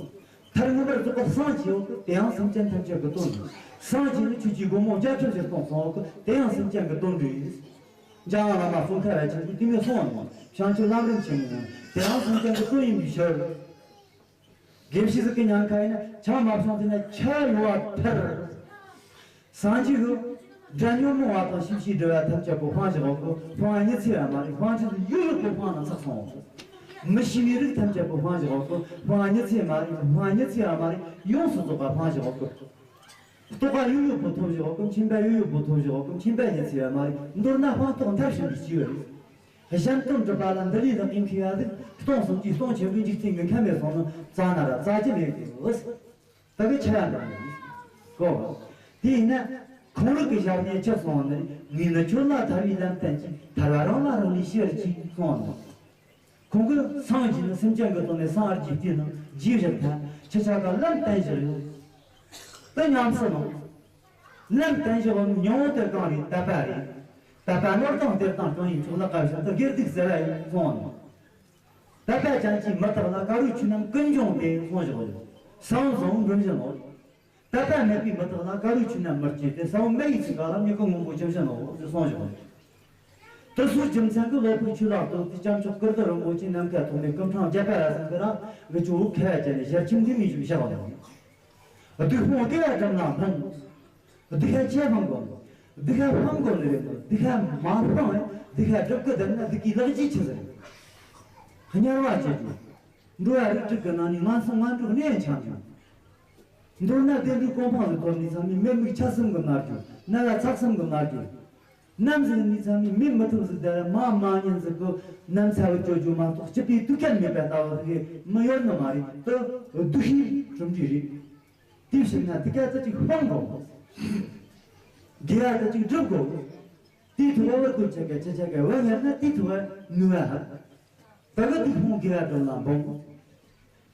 མཐར་མངོན་པར་རྫོགས་པར་སངས་རྒྱས་པ། དེ་ཡང་སེམས་ཅན་ཐམས་ཅད་ཀྱི་དོན། སངས་རྒྱས་ནས་ཆོས་ཀྱི་སྒོ་མོ་བརྒྱ་ཁྲི་བཞིར་གཏོང་སོང་བ། དེ་ཡང་སེམས་ཅན་གྱི་དོན་རེད། འཇམ་དབྱངས་བླ་མ་ཙོང་ཁ་པ་ཆེན་པོས་དེ་མོ་གསུངས་པ་ནོ། བྱང་ཆུབ་ལམ་རིམ་ཆེན་མོ། དེ་ཡང་སེམས་ཅན་གྱི་དོན་ཡིན་པའི་ཕྱིར། དགེ་བཤེས་ཟིག་གི་ཉམས་ཁ་ཡིན་ན་ཆ་མ་བྱུང་ཟེར་ན་ཆ་ཡོད་པ་ཐར། སངས་རྒྱས་ཀྱིས་དགྲ་ཉོན་མོངས་པ་དང་ཞི་བྱེད་སྒྲིབ་པ་ཐམས་ཅད་པོ་སྤང་བཞག་གོ། སྤང་བ་ཉི་ཚེ་བ་མ་རེད། སྤང་བྱེད་ཡོད་ཡོད་པོ་སྤངས་ན་ཚར་སོང་གོ། མི་ཤེས་པའི་རིགས་ཐམས་ཅད་པོ་སྤང་བཞག་གོ། སྤང་བ་ཉི་ཚེ་མ་རེད། སྤང་བ་ཉི་ཚེ་བ་མ་རེད། ཡོངས་སུ་རྫོགས་པ་སྤང་བཞག་གོ། རྟོགས་པ་ཡོད་ཡོད་པོ་ཐོབ་བཞག་གོ། མཁྱེན་པ་ཡོད་ཡོད་པོ་ཐོབ་བཞག་གོ། མཁྱེན་པ་ཉི་ཚེ་བ་མ་རེད། མདོར་ན་སྤངས་རྟོགས་མཐར་ཕྱིན་པའི་སྐྱེས་བུ་རེད། གཞན་དོན་སྒྲུབ་པ་ལ་འདི་ལས་ལྷག་གི་མཁས་པ་ཟིག་སྟོང་གསུམ་གྱི་སྟོང་ཆེན་པོའི་འཇིག་རྟེན་གྱི་ཁམས་ནས་སོང་ན་རྩ་ན་ར་རྩ་ཆེ་མེད་གི་འོ། ད་གི་ཆ་ཡ་འདྲ་མོ་གོ། དེ་ཡིན་ན་ཁོང་རང་གི་ཞལ་ནས་ཆི་གསུངས་ནི། ངས་ནི་ཁྱོད་ལ་ཐར་བའི་ལམ་བསྟན་གྱིས། ཐར་བ་རང་ལ་རག་ལས་ཤེས་པར་གྱིས་གསུངས་ནི། ཁོང་གིས་སངས་རྒྱས་ནི་སེམས་ཅན་གྱི་དོན་ནི་སངས་རྒྱས་བསྟན་ནི་རྗེས་བཞག་ཐལ། ཁྱེད་ཅག་ག་ལམ་བསྟན་བཞག་ཡོད། དེ་ཉམས་སུ་ལོངས། ལམ་བསྟན་བཞག་པའི་མྱོང་བ་དེ་གང་རེད། དད་པ་རེད། དད་པ་ནོར་དང་གཏེར་དང་གང་ཡིན། མཆོག་ལ་བཀའ་བཞིན་དུ་དགེ་སྡིག་ཟེར་བ་ཡིན་གསུངས་ནོ། དད་པ་ཅན་གྱི་མི་དག་ལ་དཀའ་བའི་ཆོས་རྣམས་ཀུན་འབྱུང་སྟེ་གསུངས་བཞག་ཡོད། ས་བོན་བཟང་པོ་འབྱུང་བཞིན་ནོ། དད་པ་མེད་པའི་མི་དག་ལ་དཀའ་བའི་ཆོས་རྣམས་མི་སྐྱེ་སྟེ་ས་བོན་མེ་ཡིས་ཚིག་པ་ལ་མྱུ་གུ་སྔོན་པོ་འབྱུང་བཞིན་ནོ་ཞེས་གསུངས་བཞག་ཡོད། དེ་ཚོའི་རྒྱུ་མཚན་གྱིས་བློ་ཕུགས་ཆོས་ལ་ལྟོས་ཏེ་སྐྱབས་མཆོག་ཀིརྟི་རིན་པོ་ཆེ་ནམ་མཁའི་ཐོག་ནས་སྐུ་འཕྲེང་བརྒྱ་པ་ར་ཟིན་གི་ར་གི་ཇོ་བོ་ཁ་ཡ་ཅན་ནས་ཞལ་ཆེམས་འདི་མི་བཞུགས་བཞག་ཡོད། སྡིག་སྤོང་བདེ་བ་སྒྲུབ་ན་སྨོན། སྡིག་པ་ཆེ་སྤང་དགོས། སྡུག་ཁ་སྤང་དགོས་ནི་རེད་མོད། སྡུག་ཁ་མ་སྤངས་སྡུག་ཁ་སྒྲུབ་གི་བསྡད་ན་སྡུག་གི་ལག་རྗེས་ཆི་ཟེར། དམྱལ་བ་བྱེད་རྒྱུ། འགྲོ་བ་རིགས་དྲུག་གི་ནང་ནས་ངན་སོང་ངན་འགྲོར་གནས་འཁྱམས་ཀྱང་། མདོར་ན་བདེ་འགྲོའི་གོ་འཕང་ཟིག་ཐོབ་ནས་ཚང་མས་མེ་མིག་ཆ་གསུམ་གི་མནར་རྒྱུ། རྣ་བ་ཚག་གསུམ་གི་མནར་རྒྱུ། ནམ་ཟིག་ནས་ཚང་མས་མེ་མི་ཐུབ་ཟིག་དེ་མ་མ་ཉན་ཟིག་གི་ནམ་ཚ་བུ་སྐྱོ་རྒྱུ་མ་གཏོགས་སྐྱིད་པའི་དུས་སྐབས་མེད་པ་ལྟ་བུ་ཟིག་མི་ཡོད་ནི་མ་རེད། དེ་སྡུག་ཤོས་གྲུབ་འབྲས་རེད། དེ་བྱས་ན་སྡུག་ཁ་དེ་ཅིག་སྤང་དགོས། དགེ་བ་དེ་ཅིག་སྒྲུབ་དགོས། དེའི་ཐོག་བར་བརྐོས་བྱེད་མཁན་ཅི་བྱེད་མཁན་བུ་ངན་ན་དེའི་ཐོག་ནུས་པ་ཧ། ད་གི་དེ་ཁོང་དགེ་བ་སྒྲུབ་ལ་འབུངས།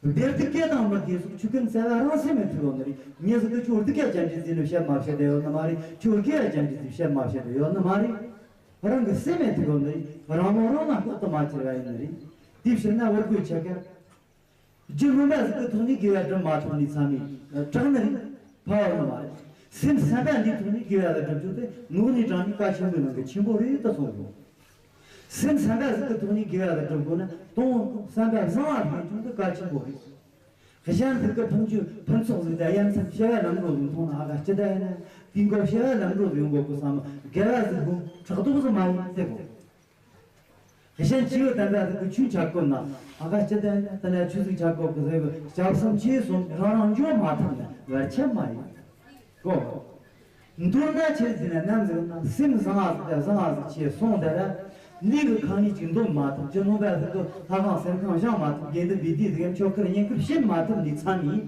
བདེ་སྡུག་སྐད་དང་མི་དགེ་སོགས་ཆོས་ཀུན་བསལ་བ་རང་སེམས་མེད་ཐུག་ཡོད་ནི་རེད། ཉེ་ཟིག་གི་ཁྱོད་སྡུག་སྐད་ཅན་གྱི་རྫས་ནི་བཤད་མ་བཤད་དེ་ཡོད་ནི་མ་རེད། ཁྱོད་དགེ་བ་ཅན་གྱི་རྫས་བཤད་མ་བཤད་དེ་ཡོད་ནི་མ་རེད། རང་གི་སེམས་མེད་ཐུག་ཡོད་ནི་རེད། རང་བློ་རང་ལ་ལྐོག་ཏུ་མ་གྱུར་བ་ཡིན་ནི་རེད། དེ་བྱས་ན་བར་བརྐོས་བྱེད་མཁན། རྒྱུ་ངོ་མ་ཟིག་གི་ཐོག་ནས་དགེ་བ་སྒྲུབ་མ་ཐུབ་ནས་ཚང་མས་དྲག་ནི་རེད། ཕ་བ་ནི་མ་རེད། སེམས་བསམ་པ་འདིའི་ཐོག་ནས་དགེ་བ་ལ་སྒྲུབ་རྒྱུ་དེ་དངོས་གནས་དྲང་གནས་གལ་ཆེན་པོའི་ནང་གི་ཆེན་པོ་རེད་དུ་སོང་དགོས། སེམས་བསམ་པ་ཟིག་གི་ཐོག་ནས་དགེ་བ་ལ་སྒྲུབ་དགོས་ན་དང་པོ་བསམ་པ་བཟང་བ་སྒྲུབ་རྒྱུ་དེ་གལ་ཆེན་པོ་རེད། གཞན་ཟིག་གི་ཕན་ཆོད་ཕུན་ཚོགས་ཟིག་དང་ཡ་མཚན་བྱ་བ་ལམ་འགྲོ་ཟིག་མཐོང་ན་ཨ་ག་སྤྱི་བདེ་ཡིན་ན་དེའི་མགོ་བྱ་བ་ལམ་འགྲོ་ཟིག་ཡོང་དགོས་གི་བསམ། དགེ་བ་ཟིག་དགོས་ཕྲག་དོག་ཟིག་མ་ཡིན་ཟེར་དགོས། གཞན་ཆོས་དམ་པ་ཟིག་གི་ཆོས་ཆ་བཀོད་ན་ཨ་ག་སྤྱི་བདེ་ཡིན་ན་དེ་ལ་ཆོས་ཟིག་ཆ་བཀོད་གི་ཟེར་གི་སྐྱབས་སུ་མཆི་གསུངས་རང་རང་འཇོག་མ་ཐུབ་ན་བར་ཆད་མ་ཡིན་གོ། མདོར་ན་ཆི་ཟེར་ན་ནམ་ཟིག་ན་སེམས་བཟང་བ་ཟིག་དང་བཟང་བ་ཟིག་ཆེ་སོང་དེ་ར། ལས་ཀྱི་ཁང་ཉིད་ཅིག་འདོམས་མ་ཐུབ། ཅི་ནོ་བ་ཟིག་གི་ལྷ་ཁང་གསེར་ཁང་བཞེངས་མ་ཐུབ། དགེ་འདུན་པའི་སྡེ་ཟིག་ཆོས་ཁུར་བསྙེན་ཁུར་བྱེད་མ་ཐུབ་ནས་ཚང་མས་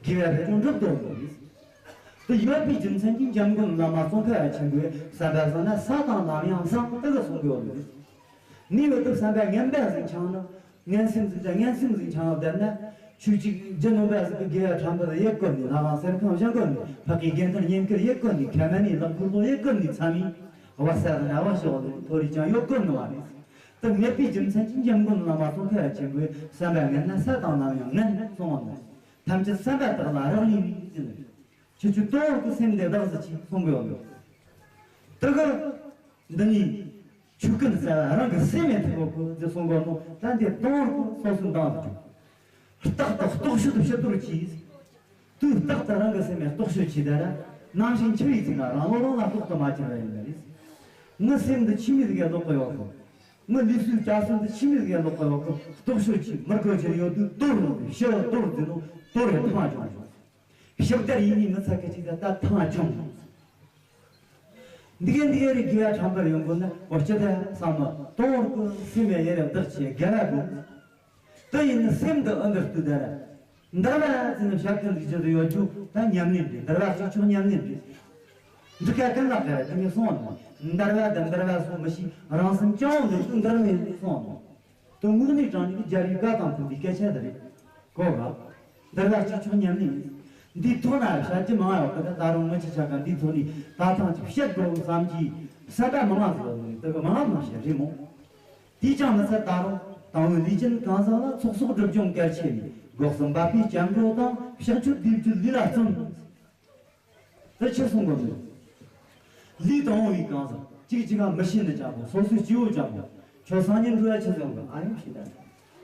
དགེ་བ་རེ་ཅུང་འགྲུབ་དོ་མོད། དེ་ཡོད་པའི་རྒྱུ་མཚན་གྱིས་འཇམ་མགོན་བླ་མ་ཙོང་ཁ་པ་ཆེན་པོས་བསམ་པ་བཟང་ན་ས་དང་ནམ་ཡང་བཟང་དེ་གི་གསུང་གི་ཡོད་མོད། ནི་བོད་དུ་བསམ་པ་ངན་པ་ཟིག་འཆང་ན། ངན་སེམས་ཟིག་དང་ངན་སེམས་ཟིག་འཆང་བ་བསྡད་ན། ཆོས་གཅིག་རྒྱུ་ནོར་པ་ཟིག་གི་དགེ་བ་ཕྲན་བུ་ཡེ་བཀོད་ནས་ལྷ་ཁང་གསེར་ཁང་བཞེངས་བཀོད་ནས་ཕ་གི་དགེ་འདུན་བསྙེན་བཀུར་ཡེ་བཀོད་ནས་ཁ་མ་ནས་ལག་འཁོར་ལོ་ཡེ་བཀོད་ནས་ཚ་མི་བར་ས་དང་ན་བ་ཞོག་ནས་མཐོ་རིས་ཀྱང་ཡོད་བཀོད་ནི་མ་རེད། དེ་མེད་པའི་རྒྱུ་མཚན་གྱིས་འཇམ་མགོན་བླ་མ་ཙོང་ཁ་པ་ཆེན་པོས་བསམ་པ་ངན་ན་ས་དང་ནམ་ཡང་ངན་གསུང་བ་ནི། ཐམས་ཅད་བསམ་པ་དག་ལ་རག་ལས་པའི་ཟིན། ཁྱེད་ཆོས་དོན་གྱི་སེམས་འདི་བདག་གཟི་ཆེ་གསུང་གི་ཡོད་ནོ། དེ་ག་འདི་ནི་ཆོས་ཀུན་གསལ་བ་རང་གི་སེམས་མེད་ཐུག་གོ་གི་ཟེར་གསུང་གི་ཡོད་ནོ། ད་འདི་དོན་གྱི་སོ་སོའི་འདང་དུ་བྱུང་། རྟག་ཏུ་རྟོག་དཔྱོད་དུ་ཕྱི་དོར་གྱིས། དུས་རྟག་ཏུ་རང་གི་སེམས་མེད་རྟོག་དཔྱོད་ཀྱིས་དེ་ར་ནམ་ཞིག་འཆི་བའི་ཚེ་ན་རང་བློ་རང་ལ་ལྐོག་ཏུ་མ་གྱུར་བ་ཡིན་པ་རེད། ངའི་སེམས་འདི་ཆི་མོ་ཟིག་གི་ལོག་གི་ཡོད་གི། ངའི་ལུས་སུ་སྐྱ་སེར་འདི་ཆི་མོ་ཟིག་གི་ལོག་གི་ཡོད་གི། རྟོག་དཔྱོད་ཀྱིས་མི་དགོས་ཀྱི་ཡོད་དུས་དོར་རུང་ཕྱི་དོར་འཛིན་ནོ། དོར་རེ་ཐང་བྱུང་བྱུང་། ཕྱི་བདར་ཡིན་ནི་མི་ཚ་ཁ་ཅིག་ད་ད་ཐང་བྱུང་། འདི་ག་འདི་ག་རེ་དགེ་བ་ཕྲན་བུར་ཡོང་དགོས་ན་འོ་སྤྱི་དང་བསམ་མོ་དོར་གི་སེམས་ཡ་ཡ་རེ་བདག་ཆེ་དགེ་བ་དགོས། དེ་ཡིན་ན་སེམས་འདི་ཨ་འདིར་ལྟོས་ད་ར། འདར་བ་ཟེར་ནི་ཞབས་ཀྱི་འདུག་ཅི་དུ་ཡོད་རྒྱུ་ད་ཉམས་ལེན་རེད། འདར་བ་གཅིག་ཆོག་ཉམས་ལེན་རེད། འདི་ག་གང་ལ་ག་ར་དེ་ངས་གསུངས་བ་ནི། འདར་བ་དང་འདར་བ་སོགས་མི་ཤེས། རང་སེམས་སྐྱོང་འདུག་ཏུ་འདར་མེད་གསུངས་བ་ནི། དོན་དངོས་གནས་དྲང་གནས་ཀྱི་རྒྱལ་བའི་བཀའ་དང་མཐུན་པའི་སྐད་ཆ་དེ་རེད། གོ་ག་འདར་བ་གཅིག་ཆོག་ཉམས་ལེན་ཡིན། འདིའི་ཐོག་ན་བཤད་རྒྱུ་མང་ཡོད་གི། ད་ད་རུང་ངོ་ཆེ་ཆ་ག་འདིའི་ཐོག་ནས་ད་ཐང་ཅིག་བཤད་དགོས་བསམ་གྱི་བསམ་པ་མང་བ་ཟིག་ཡོད་ནི་དེ་གི་མང་བ་མང་བཤད་རེད་མོ། དེས་ཀྱང་མི་ཚད་ད་རུང་དང་བོའི་ལས་ཅན་གང་ཟག་ལ་ཚོགས་གསོག་སྒྲིབ་སྦྱོང་གལ་ཆེ་ནས་སྒོ་གསུམ་འབད་པས་སྐྱབས་འགྲོ་དང་བཤགས་བཅོས་སྡིག་སྒྲིབ་ལས་ལ་བརྩོན། དེ་ཆི་གསུང་དགོས་མིན། ལས་དང་བོའི་གང་ཟག་གཅིག་གཅིག་ག་མི་ཤེས་ནི་ཅག་པོ་སོ་སོའི་སྐྱེ་བོ་ཅག་པོ་ཁྱོད་སང་ཉིན་འགྲོ་ཡ་ཆི་ཟེར་གི་ཨ་ཡོང་ཤེས་ད།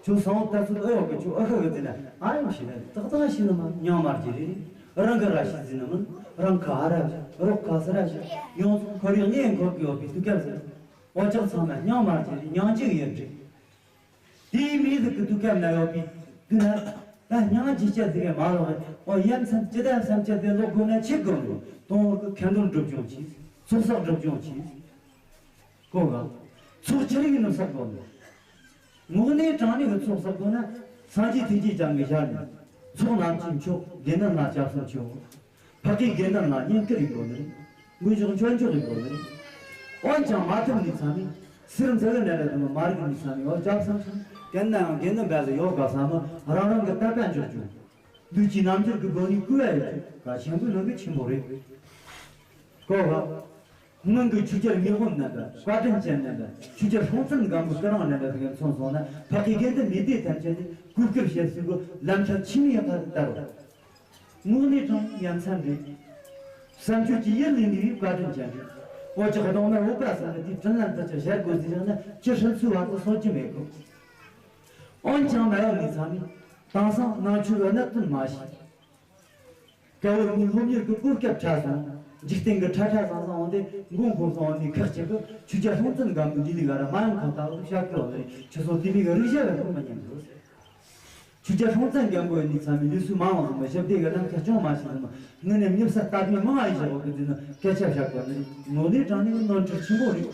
ཁྱོད་སང་བོ་ལྟ་ཚུལ་ཨེ་ཡོད་གི་ཁྱོད་ཨེ་ཤེས་གི་ཟེར་ན་ཨ་ཡོང་ཤེས་ད། ཏག་ཏག་ཤེས་ནི་མ་མྱང་མར་གྱི་རེད། རང་གི་ར་ཤེས་ཟིན་ནི་མིན། རང་ཁ་ཧ་ར་བཞག་རོགས་ཁ་སི་ར་བཞག་ཡོངས་སུ་ཁོར་ཡུག་ཉེ་འཁོར་གི་ཡོད་པའི་དུས་སྐབས་ཟེར། འོ་ཅག་ཚང་མ་སྙིང་མར་གྱི་རེད། སྙིང་རྗེ་ཡོད་རེད། དེའི་མི་ཟིག་གི་དུས་སྐབས་ན་ཡོད་པའི་དུས་ན་ད་སྙིང་རྗེ་སྐྱ་ཟིག་གི་མ་ལོག་རེད། འོ་ཡ་མཚན་ཅི་ལྟར་བསམ་སྤྱད་དེ་ལོག་དགོས་ན་ཆི་དགོས་རེད། དོན་དངོས་ཀྱི་ཁ་འདོན་སྒྲུབ་སྦྱོང་གྱིས། ཚོགས་བསགས་སྒྲུབ་སྦྱོང་གྱིས། གོ་ག་ཚོགས་ཆི་རིགས་ནི་བསགས་དགོས་རེད། དངོས་གནས་དྲང་གནས་ཀྱི་ཚོགས་བསགས་དགོས་ན་སངས་རྒྱས་ཐུགས་རྗེ་ཅན་གྱི་ཞལ་ནས་ཚོགས་རྣམས་ཀྱི་མཆོག་དགེ་འདུན་ལ་སྐྱབས་སུ་མཆིའོ། ཕ་གིའི་དགེ་འདུན་ལ་བསྙེན་བཀུར་ཡིན་དགོས་ནི་རེད། དངོས་ཕྱོགས་སྤྱོད་འཇུག་ཡིན་དགོས་ནི་རེད། འོན་ཀྱང་མ་ཐུབ་ནས་ཚང་མས་སེར་མཛེ་གི་ནད་ར་དང་མ་རིག་ནས་ཚང་མས་འོ་སྐྱབས་སུ་མཆི། དེ་ན་ཡང་དགེ་འདུན་པ་ཟིག་ཡོད་ག་བསམ་མོ་རང་རང་གི་དད་པ་འཇོག་རྒྱུ། ལུས་ཀྱི་རྣམ་འགྱུར་གྱི་སྒོ་ནས་བསྐུལ་བ་ཡོད་རྒྱུ་གལ་ཆེན་པོའི་ནང་གི་ཆེན་པོ་རེད། གོ་ག་སྔོན་གྱི་ཆོས་རྒྱལ་མེས་དབོན་རྣམ་པ། བཀའ་དྲིན་ཅན་རྣམ་པ། ཆོས་རྒྱལ་སྲོང་བཙན་སྒམ་པོ་སྐུ་རིང་རྣམ་པ་ཟིག་མཚོན་སོང་ན་ཕ་གི་དགེ་འདུན་མི་སྡེ་ཐམས་ཅད་ནས་གུས་བཀུར་བྱེད་སྲོལ་གྱི་ལམ་ཁྱེར་ཆི་མོ་ཡག་པ་ལྟར་རོ། དངོས་གནས་དྲང་ཡ་མཚན་རེད། བསམ་སྤྱོད་ཀྱི་ཡུལ་ལས་འདས་པའི་བཀའ་དྲིན་ཅན་རེད། འོ་ཅག་གདོང་ན་འོད་པ་ཟེར་ན་དེའི་དྲིན་ལན་དུ་ཅི་བཞག་དགོས་ཟེར་ཡང་ན་ཅི་ཧྲིལ་སུའི་བར་དུ་སོ་ཅི་མེད་གོ། འོན་ཀྱང་མ་ཡོང་ནས་ཚང་མས་དེང་སང་ནང་ཆོས་བ་གནད་དོན་མ་ཤེས། སྐལ་བ་མིའི་སློབ་གཉེར་གྱི་གོ་སྐབས་ཕྲ་སོང་ འཇིག་རྟེན་གྱི་ཁྲ་ཁྲ་ཟང་ཟང་འོང་དེ་མགོ་འཁོར་སོང་འོང་དེ་ཁག་ཅིག་གི་ཆོས་རྒྱལ་སྲོང་བཙན་སྒམ་པོའི་ལས་ལས་ག་ར་མ་ཡོང་ཁ་ཁ་བཤད་ཀྱི་འོང་དེ་ཁྱེད་ཚོ་དེ་མིན་གྱི་རིག་བྱ་བའི་ཁུངས་མ་ཉན་གི། ཆོས་རྒྱལ་སྲོང་བཙན་སྒམ་པོ་ཡི་ནི་ཚ་མི་ལུས་སུ་མ་འོང་ཟིན་པ་ཞབས་བདེ་གི་ལམ་ཁ་སྐྱོང་མ་ཞིག་ཟིན་པ་ངི་ནས་མྱུར་ས་སྟབས་མི་མང་ཨ་ཡི་ཞབས་འོག་གི་འཛིན་ན་སྐད་ཆ་བཤད་དགོས་ནི་ནོ་ནི་དྲང་ནི་ནོར་འཁྲུལ་ཆེན་པོ་རེད།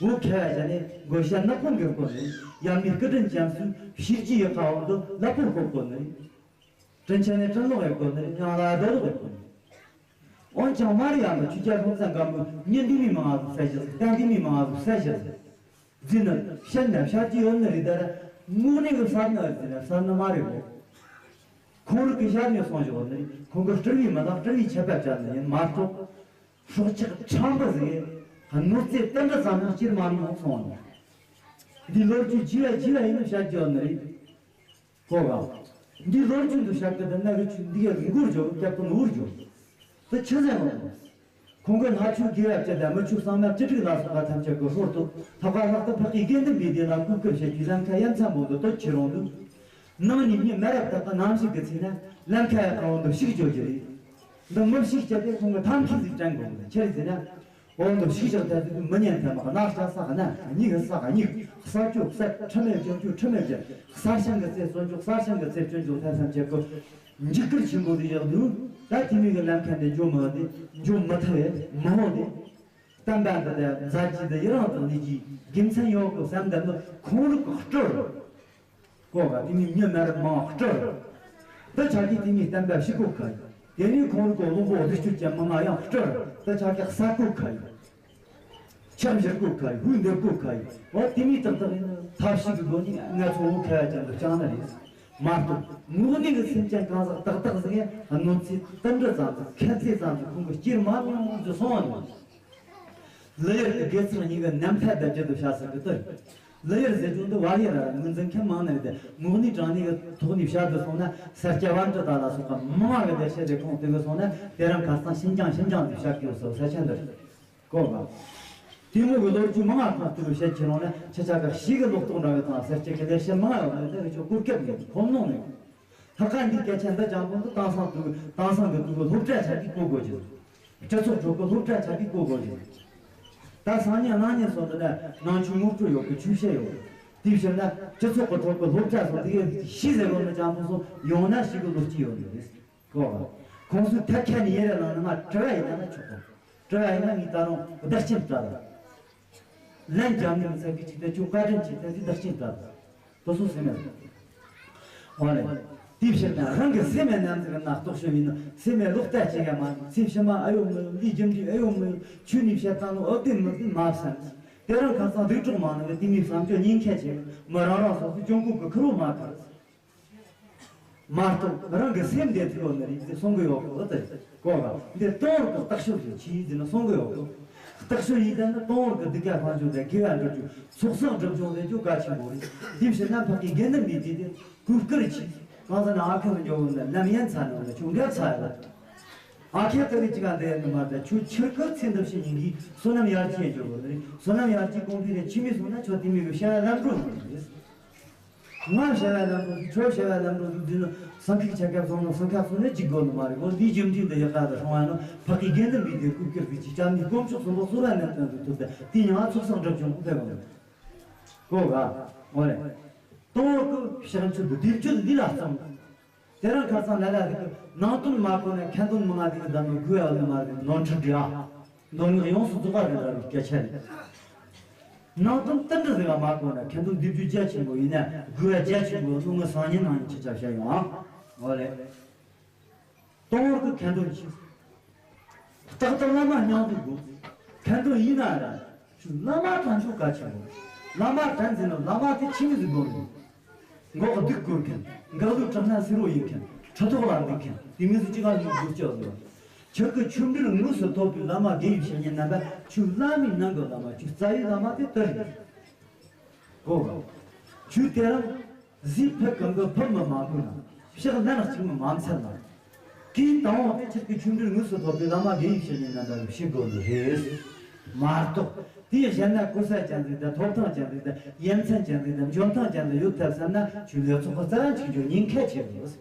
འོ་ཁ་ཡ་བྱ་ནི་དགོས་ཤ་ནག་པོ་འགེབས་དགོས་ནི་ཡང་མི་སྐུ་དྲིན་ཅན་སུ་ཤིར་གྱི་ཡི་ཁ་འོང་དུ་ལ་པོར་ཤོག་དགོས་ནི་དྲིན་ཆེན་ནི་དྲིན་ལོག་ཡི་དགོས་ནི་ཉང་ལ་རྡོ་ལོག་ཡི་དགོས་ནི། འོན་ཀྱང་མ་རེད་ཡང་ན་ཆོས་རྒྱལ་སྲོང་བཙན་སྒམ་པོ་ཉིན་འདི་མི་མང་ང་ཟིག་ས་ཞིག་བསྟན་འདི་མི་མང་ང་ཟིག་ས་ཞིག་འཛིན་ནི་བཤད་ན་བཤད་ཀྱི་ཡོད་ནི་རེད་ད་ར་དངོས་གནས་ཀྱི་ས་ནི་རེད་ཟེར་ན་ས་ནི་མ་རེད་གོ། ཁོང་རིགས་ཀྱི་ཤར་ནས་སོང་བཞག་ནི་རེད། ཁོང་གི་སྤྲུལ་བའི་མི་དང་སྤྲུལ་བའི་ཆད་པ་བཅད་ནི་ཡིན་མ་གཏོགས། སྲོག་ཆགས་ཁྲམ་པ་ཟིག་གནོད་འཚེ་དུད་འགྲོ་ཙམ་ཡང་སྐྱེལ་མ་མྱོང་སོང་ནི། འདི་ལོ་རྒྱུས་བརྗེ་བ་བརྗེ་བ་ཡིན་ནི་བཤད་ཀྱི་ཡོད་ནི་རེད། ཧོ་ག་འདི་ལོ་རྒྱུས་འདི་བཤད་ཀྱི་འདི་ན་གི་ཆུ་འདི་ག་མགུར་འཇོག་སྐྱབས་དཔོན་འུར་འཇོག་དེ་ཆི་ཟེར་ནོ། ཁོང་གི་ལྷ་ཆོས་དགེ་བ་བཅུ་དང་མི་ཆོས་གསང་སྔགས་བཅུ་དྲུག་ལ་སོགས་པ་ཐམས་ཅད་ཀྱི་ཧྲོལ་དུ་ལྷག་པ་ལྷག་ཏུ་འཕགས་པའི་དགེ་འདུན་པའི་སྡེ་ལ་གུས་བཀུར་བྱེད་རྒྱུའི་ལམ་ཁ་ཡ་མཚན་པོ་འདི་དོད་ཆེ་རུང་དུས། ནང་ཉིད་ཉིད་མེད་རབས་དག་གི་རྣམ་ཤེས་ཀྱི་ཚེ་ན་ལམ་ཁ་ཡ་ཁ་འོང་དུ་ཞིག་བརྗོད་རྒྱུ་རེད། འདི་མི་ཞིག་བྱས་ཏེ་ཁོང་གི་ཐབས་མཁས་ཟིག་དྲན་དགོས་འདི་ཆི་རེད་ཟེར་ན། འོ་འདི་ཞིག་བཞག་ཐལ་དུས་མི་ཉན་ཐལ་མ་གནག་ཤ་ས་ག་ན་གཉིས་ཀྱི་ས་ག་གཉིས་ས་བཅུ་ས་ཁྲི་མེད་བཅོ་བཅུ་ཁྲི་མེད་བཅུ་ས་ཞིང་གི་ཚེ་བཙོན་འཇུག་ས་ཞིང་གི་ཚེ་བཙོན་འཇུག་ཐལ་སམ་བྱེད་དགོས། འཇིགས་སྐུལ་ཆེན་པོ་དེ་བཞག་དུས་ད་དེ་མིན་གྱི་ལམ་ཁ་འདི་འཇོག་མི་འདི་འཇོག་མི་ཐུབ་བས་མི་འོང་དེ། བསྟན་པ་འདི་དང་མཛད་རྗེས་འདི་ཡི་རང་དུ་གནས་ཀྱི་དགེ་མཚན་ཡོད་དགོས་བསམ་འདི་ནི་ཁོང་རིགས་ཀྱི་སྤྲུལ་གོ་ག་དེ་མིན་མྱི་མ་རབས་མང་སྤྲུལ་དུ་ཆ་གི་དེ་མིན་བསྟན་པ་ཕྱི་གོ་ཁ་ཡི་དེ་ནས་ཁོང་རིགས་ཀྱི་བློན་པོ་འདི་སྤྱོད་ཀྱི་མི་མ་ཡང་སྤྲུལ་དུ་ཆ་གི་ས་གོ་ཁ་ཡི། ཕྱག་བཞི་སྒོ་ཁ་ཡི་ཧུད་འདེབས་སྒོ་ཁ་ཡི་འོ་དེ་མིན་ཏག་ཏག་ཡིན་ན་ཐབས་ཤེས་ཀྱི་སྒོ་ནས་ང་ཚོ་བོ་ཁ་ཡ་ཅན་དུ་བཅངས་ནི་རེད། མ་གཏོགས་དངོས་གནས་ཀྱི་སེམས་ཅན་གང་ཟག་ཏག་ཏག་ཟིག་གིས་གནོད་འཚེ་དུད་འགྲོ་ཙམ་ཟིག་ཁ་ཚེ་ཙམ་ཟིག་ཁོང་གི་སྐྱེལ་མ་མྱོང་ཟིག་སོང་བ་ནི། ལི་ཡར་གྱི་དགེ་ཚུལ་གཉིས་ཀྱི་རྣམ་ཐར་དང་བཅས་ཏེ་བཤད་ས་གི་དོན། ལི་ཡར་ཟེར་རྒྱུ་འདི་བར་ཡར་ར་ངོས་འཛིན་མཁན་མང་ནི་རེད་དེ་དངོས་གནས་དྲང་གནས་ཀྱི་ཐོག་ནས་བཤད་དུ་སོང་ན་ས་སྐྱ་པཎྜི་ཏ་ལ་སོགས་པ་མང་བ་གི་ལེགས་བཤད་དེ་ཁོང་དེ་གི་སོང་ན་དེ་རིང་ཁ་སང་ཤིན་ཅང་ཤིན་ཅང་ཟིག་བཤད་ཀྱི་ཡོད་ས་ས་ཆ་འདིར། གོ་བ། དེ་མོ་གི་ལོ་རྒྱུས་མང་ང་ཁོང་དུ་བཤད་ཁྱེར་རུང་ན་ཁྱེད་ཅག་གི་ཤི་གི་ལོག་རྟོག་འདྲ་བའི་ཐང་ཟེར་སྐྱེ་གི་ལས་བཤད་མང་ང་ཡོད་ནི་དེ་ཆོ་གོ་སྐབས་མེད་ཁོམ་ནོ་མེད། ལྷག་དཀར་འདིའི་སྐད་ཆ་འདི་ཅང་པོ་འདི་དེང་སང་དུ་དེང་སང་གི་དུ་གི་སློབ་གྲྭ་ཆ་གི་གོ་དགོས་ཀྱི། སྤྱི་ཚོགས་ཁྲོད་ཀྱི་སློབ་གྲྭ་ཆ་གི་གོ་དགོས་ཀྱི། ད་སང་ཉིན་གནངས་ཉིན་སོགས་འདི་ན་ནང་ཆོས་ངོ་སྤྲོད་ཡོད་གི་ཆོས་བཤད་ཡོད། དེའི་ཕྱིར་ན་སྤྱི་ཚོགས་ཀྱི་ཁྲོད་ཀྱི་སློབ་གྲྭ་སོགས་འདི་གི་ཤི་ཟེར་བ་ནི་ཅང་པོ་སོགས་ཡོང་ན་ཤི་གི་ལོ་སྐྱིད་ཡོད་ནི་རེད། གོ་བ། ཁོང་ཚོས་ཐད་ཁ་ནས་ཡེ་ར་ལངས་ན་ང་དྲི་བ་ཡིན་ན་ཆོག་གོ། དྲི་བ་ཡིན་ན་ངས་ད་རུང་བདག་རྐྱེན་སྤྲད་ལ། ལན་རྒྱབ་ནས་མི་ཚད་ཀྱི་ཅིག་ད་ཁྱོད་བཀའ་དྲིན་ཆེ་ད་ཅིག་བདག་རྐྱེན་སྤྲད་ལ། དོ་སོ་སེམས་མེད། ཨོ་ལེ། དེའི་ཕྱིར་ན་རང་གི་སེམས་མེད་ནམ་ཟིག་ན་རྟོག་ཞིབ་ཡིན་ན་སེམས་མེད་ལོག་ལྟ་བྱེད་ཡ་མ་ཚེ་ཕྱི་མ་ཨ་ཡོ་མི་ཡོ་ལུས་རྒྱུ་འབྲས་ཨ་ཡོ་མི་ཡོ་ཆོས་ནས་བཤད་སྟངས་ལོ་ཨོ་དེ་མི་དེ་མ་བསམ། དེ་རང་ཁ་སང་སྡིག་གྲོགས་མང་ནི་གི་དེ་མིའི་བསམ་སྤྱོད་ཉེན་ཁ་ཆེ་མི་རང་རང་སོ་སོ་གྱོང་གུད་གི་ཁུར་བོ་མ་ཁུར། མ་གཏོགས་རང་གི་སེམས་བདེ་ཐུབ་ཡོད་ནི་རེད་ཟེར་གསུང་གི་ཡོད་གི་ཨོ་ཏེ་གོ་ག་འདི་སྟོང་བར་གི་རྟག་ཤོས་ཀྱི་ཆི་ཡིན་ཟེར་ན་གསུང་གི་ཡོད་གི་རྟག་ཤོས་ཡིན་ད་ནི་སྟོང་བར་གི་སྡིག་པ་སྤང་རྒྱུ་དང་དགེ་བ་འགྲུབ་རྒྱུ་ཚོགས་བསགས་སྒྲིབ་སྦྱོང་ལས་རྒྱུ་གལ་ཆེན་པོ་རེད། དེའི་ཕྱིར་ན་འཕགས་པའི་དགེ་འདུན་པའི་དེ་དེ་གུས་བཀུར་ཆེ་གང་ཟེར་ན་ཨ་ཁུ་མི་འཇོག་འོང་ན་ལམ་ཡན་ཚ་ནང་ལ་ཆུང་འགལ་ཚ་ཡོད། ཨ་ཁུ་ཏི་རི་ཅི་ག་འདི་ནི་མ་ད་ཆུ་ཆུར་ཀུ་ཚེ་འདི་ཕྱི་ཉིན་གྱི་བསོད་ནམས་ཡར་རྒྱས་འགྱུར་བ་རེད། བསོད་ནམས་ཡར་རྒྱས་གོང་འཕེལ་རེ་ཆི་མི་སོང་ན་ཆོ་དེ་མི་གི་བྱ་བ་ལམ་འགྲོ་ནི་རེད། ང་བྱ་བ་ལམ་འགྲོ་ཆོ་བྱ་བ་ལམ་འགྲོ་འདི་ནི་སང་ཁིག་ཆ་སྐྱབས་སོང་ནོ་སང་ཁ་སོང་ནས་ཅིག་དགོས་ནི་མ་རེད། འོ་འདིའི་རྒྱུ་མཐུན་འདི་ཡག་ག་ད་སོང་བ་ནི་འཕགས་པའི་དགེ་འདུན་པའི་དེ་སྐུ་ཁྱེར་གི་ཅི་ཅང་ནི་དཀོན་མཆོག་གསུམ་པོ་གསོལ་བ་ནན་ཏན་དུ་ཐུབ་ད་དེ་ཡང་ཚོགས་བསགས་སྒྲིབ་སྦྱོང་གོ་ཕེབས་པ་མི་གོ་ག་འོ་རེད། སྟོང་བར་གི་ཕྱག་མཆོད་དུ་སྡིག་སྤྱོད་འདི་ལ་བརྩམས། དེ་རིང་ཁ་སང་ལ་ལ་རིག་གི་ནང་དོན་མ་གོ་ན་ཁ་འདོན་མི་ང་དེ་གི་བདམས་ནས་དགོས་ཡ་ནི་མ་རེད། ནོར་འཁྲུལ་འདྲ་འདོན་ངག་ཡོངས་སུ་རྫོགས་པ་རེད་ལ་རིག་སྐད་ཆ་རེད། ནང་དོན་ཏན་ཏན་ཟེར་བ་མ་གོ་ན་ཁ་འདོན་སྡིག་སྤྱོད་རྒྱ་ཆེན་པོ་ཡིན་ན་དགོས་ཡ་རྒྱ་ཆེན་པོ་ནོ་ངི་སང་ཉིན་ནང་ཉིན་ཁྱེད་ཅག་བཤད་ཡོང་ཨ། འོ་རེད། སྟོང་བར་གི་ཁ་འདོན་བྱེད། རྟག་ཏུ་བླ་མ་མཉམ་དུ་དགོས། ཁ་འདོན་ཡིན་ན་ར། ཆུ་བླ་མ་དྲན་ཆོག་གལ་ཆེན་པོ། བླ་མ་དྲན་ཟེར་ན་བླ་མ་དེ་ཆི་མི་ཟིག་དགོས་ནི། མགོ་གི་སྡིག་བསྐུར་མཁན། འགག་ལུགས་དྲག་ན་སེར་བོ་ཡིན་མཁན། ཁྲི་ཐོག་ལ་འདུག་མཁན། དེ་མི་ཟིག་ཅི་ག་ལུགས་དགོས་ཀྱི་ཟིག་ཆོས་ཀྱི་ཆོས་འབྲེལ་དངོས་སུ་ཐོབ་པའི་བླ་མ་དགེ་བའི་བཤེས་གཉེན་རྣམ་པ་ཆུ་བླ་མའི་ནང་གི་བླ་མ་ཆུ་རྩ་བའི་བླ་མ་དེ་དེ་རེད། གོ་ག་ཆུ་དེ་རང་། གཟིགས་ཕུད་གང་གི་ཕུད་མི་མང་པོ་ན། ཕྱག་ལན་གཅིག་མི་མ་འཚལ་ན། གིས་དང་བ་དེ་ཆེད་ཀྱི་ཆོས་འབྲེལ་དངོས་སུ་ཐོབ་པའི་བླ་མ་དགེ་བའི་བཤེས་གཉེན་རྣམ་པ་ལ་ཞུ་དགོས་ནི་རེད། མ་གཏོགས་དེའི་གཞན་ན་གོ་ས་ཅན་ཟིག་དང་ཐོབ་ཐང་ཅན་ཟིག་དང་ཡ་མཚན་ཅན་ཟིག་དང་འཇོན་ཐང་ཅན་ཟིག་ཡོད་ཐལ་བསམ་ན་ཆོས་ལས་ཚོགས་ཀྱི་རྩ་བ་འཆིག་རྒྱུ་ཉེན་ཁ་ཆེ་བས།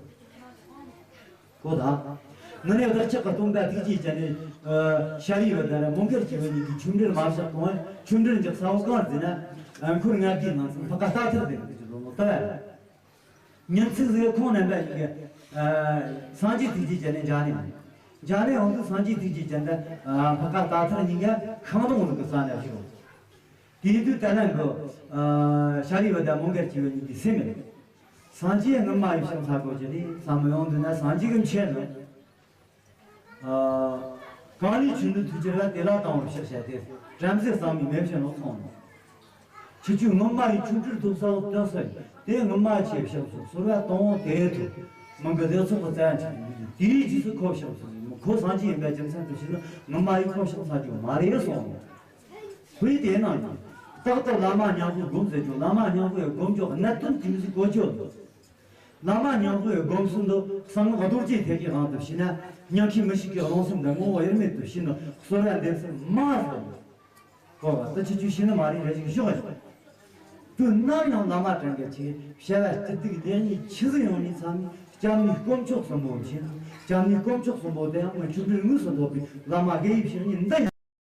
གོ་དང་། ངི་ནས་བདག་ཅག་གི་སྟོན་པ་ཐུགས་རྗེ་ཅན་ནི་ཤཱ་རིའི་བུ་དང་མོའུ་འགལ་གྱི་བུ་གཉིས་ཀྱིས་ཆོ་འཕྲུལ་མ་བཤད་གོང་ཆོ་འཕྲུལ་འཇུག་ས་བོ་གང་ཟེར་ན། འཁོར་ལྔ་བརྒྱའི་ནང་ཚན་ཕ་ཀ་རྟ་ཐར་དེ་གི་ལོ་ལོ་ལྟ་བས། ཉིན་ཚིགས་ཟིག་ཁོང་རྣམ་པ་གཉིས་ཀྱི་སངས་རྒྱས་ཐུགས་རྗེ་ཅན་ནས་མཇལ་ནས། མཇལ་ནས་འོང་དུས་སངས་རྒྱས་ཐུགས་རྗེ་ཅན་དང་ཕ་ཀ་རྟ་ཐར་གཉིས་ཀ་ཤིང་སྡོང་ཟིག་གི་ས་ནས་བཞུགས། དེའི་དུས་ད་ལན་གི་ཤཱ་རིའི་བུ་དང་མོའུ་འགལ་གྱི་བུ་གཉིས་ཀྱིས་སེམས་མེད། སངས་རྒྱས་སྔོན་མ་ཡི་ཕྱག་འཚལ་དགོས་ཀྱི་རེད་བསམ་ཡོང་དུས་ན། སངས་རྒྱས་ཀྱི་མཆེད་ནི། གང་ལས་ཆོས་འདི་ཐུགས་ཀྱི་ར་དེ་ལ་དང་བར་ཕྱག་བྱ་སྟེ། བྲམ་ཟེ་གཙང་མའི་མེ་བྱིན་ནོ་ཚོང་ནོ། ཁྱེད་ཆོས་སྔོན་མ་ཡི་ཆོ་འཕྲུལ་ཐོབ་ས་བོ་སྟོན་ས་ཡིན། དེ་སྔོན་མ་ཆེ་ཕྱག་ཚོགས་ཟོར་བ་གཏོང་དེ་ཐུབ། མི་འགི་དེ་ཚོགས་པ་རྩ་ཆེ་དེའི་རྗེས་སུ་ཁོ་ཕྱག་ཚོགས་ཡིན་མོ། ཁོ་སངས་རྒྱས་ཡིན་པའི་རྒྱུ་མཚན་དུ་ཕྱིན་ན་སྔོན་མ་ཡི་ཁོ་ཕྱག་འཚལ་རྒྱུ་མ་རེད་གསུངས་ནོ། དཔེ་དེ་ནང་གི། རྟག་ཏུ་བླ་མ་མཉམ་པོ་སྒོམ་ཟེར་རྒྱུ། བླ་མ་མཉམ་པོ་ཡི་སྒོམ་རྒྱུ་གནད་དོན་དེ་མི་ཟིག་གོ་ཆོད་འདུག་བླ་མ་མཉམ་པོ་ཡི་སྒོམ་གསུམ་དུ་གསང་སྔགས་རྡོ་རྗེ་ཐེག་གི་དབང་དུ་ཕྱིན་ན། ཉམས་ཤིང་མི་ཤིགས་ཀྱི་རླུང་སེམས་དང་ངོ་བོ་དབྱེར་མེད་དུ་ཕྱིན་ནོ། གསོལ་བ་འདེབས་སེམས་མ་སོང་། གོ་བ་དུ་ཆུ་ཆུ་ཤི་ནི་མ་རེད་རེ་ཞིག་ཞོག་ཡ། དུ་ནམ་ཡང་བླ་མ་དྲན་གི་ཆེ་བྱ་བ་སྤྱི་སྟེགས་ལེགས་ཉེས་ཆི་ཟིག་ཡོང་ནི་ཚང་མས་སྐྱབས་གནས་དཀོན་མཆོག་གསུམ་པོ་མཁྱེན། སྐྱབས་གནས་དཀོན་མཆོག་གསུམ་པོ་དེ་ཡང་མི་ཆོ་འཕྲུལ་དངོས་སུ་ཐོབ་པའི་བླ་མ་དགེ་བའི་བཤེས་གཉེན་འདི་ཡིན།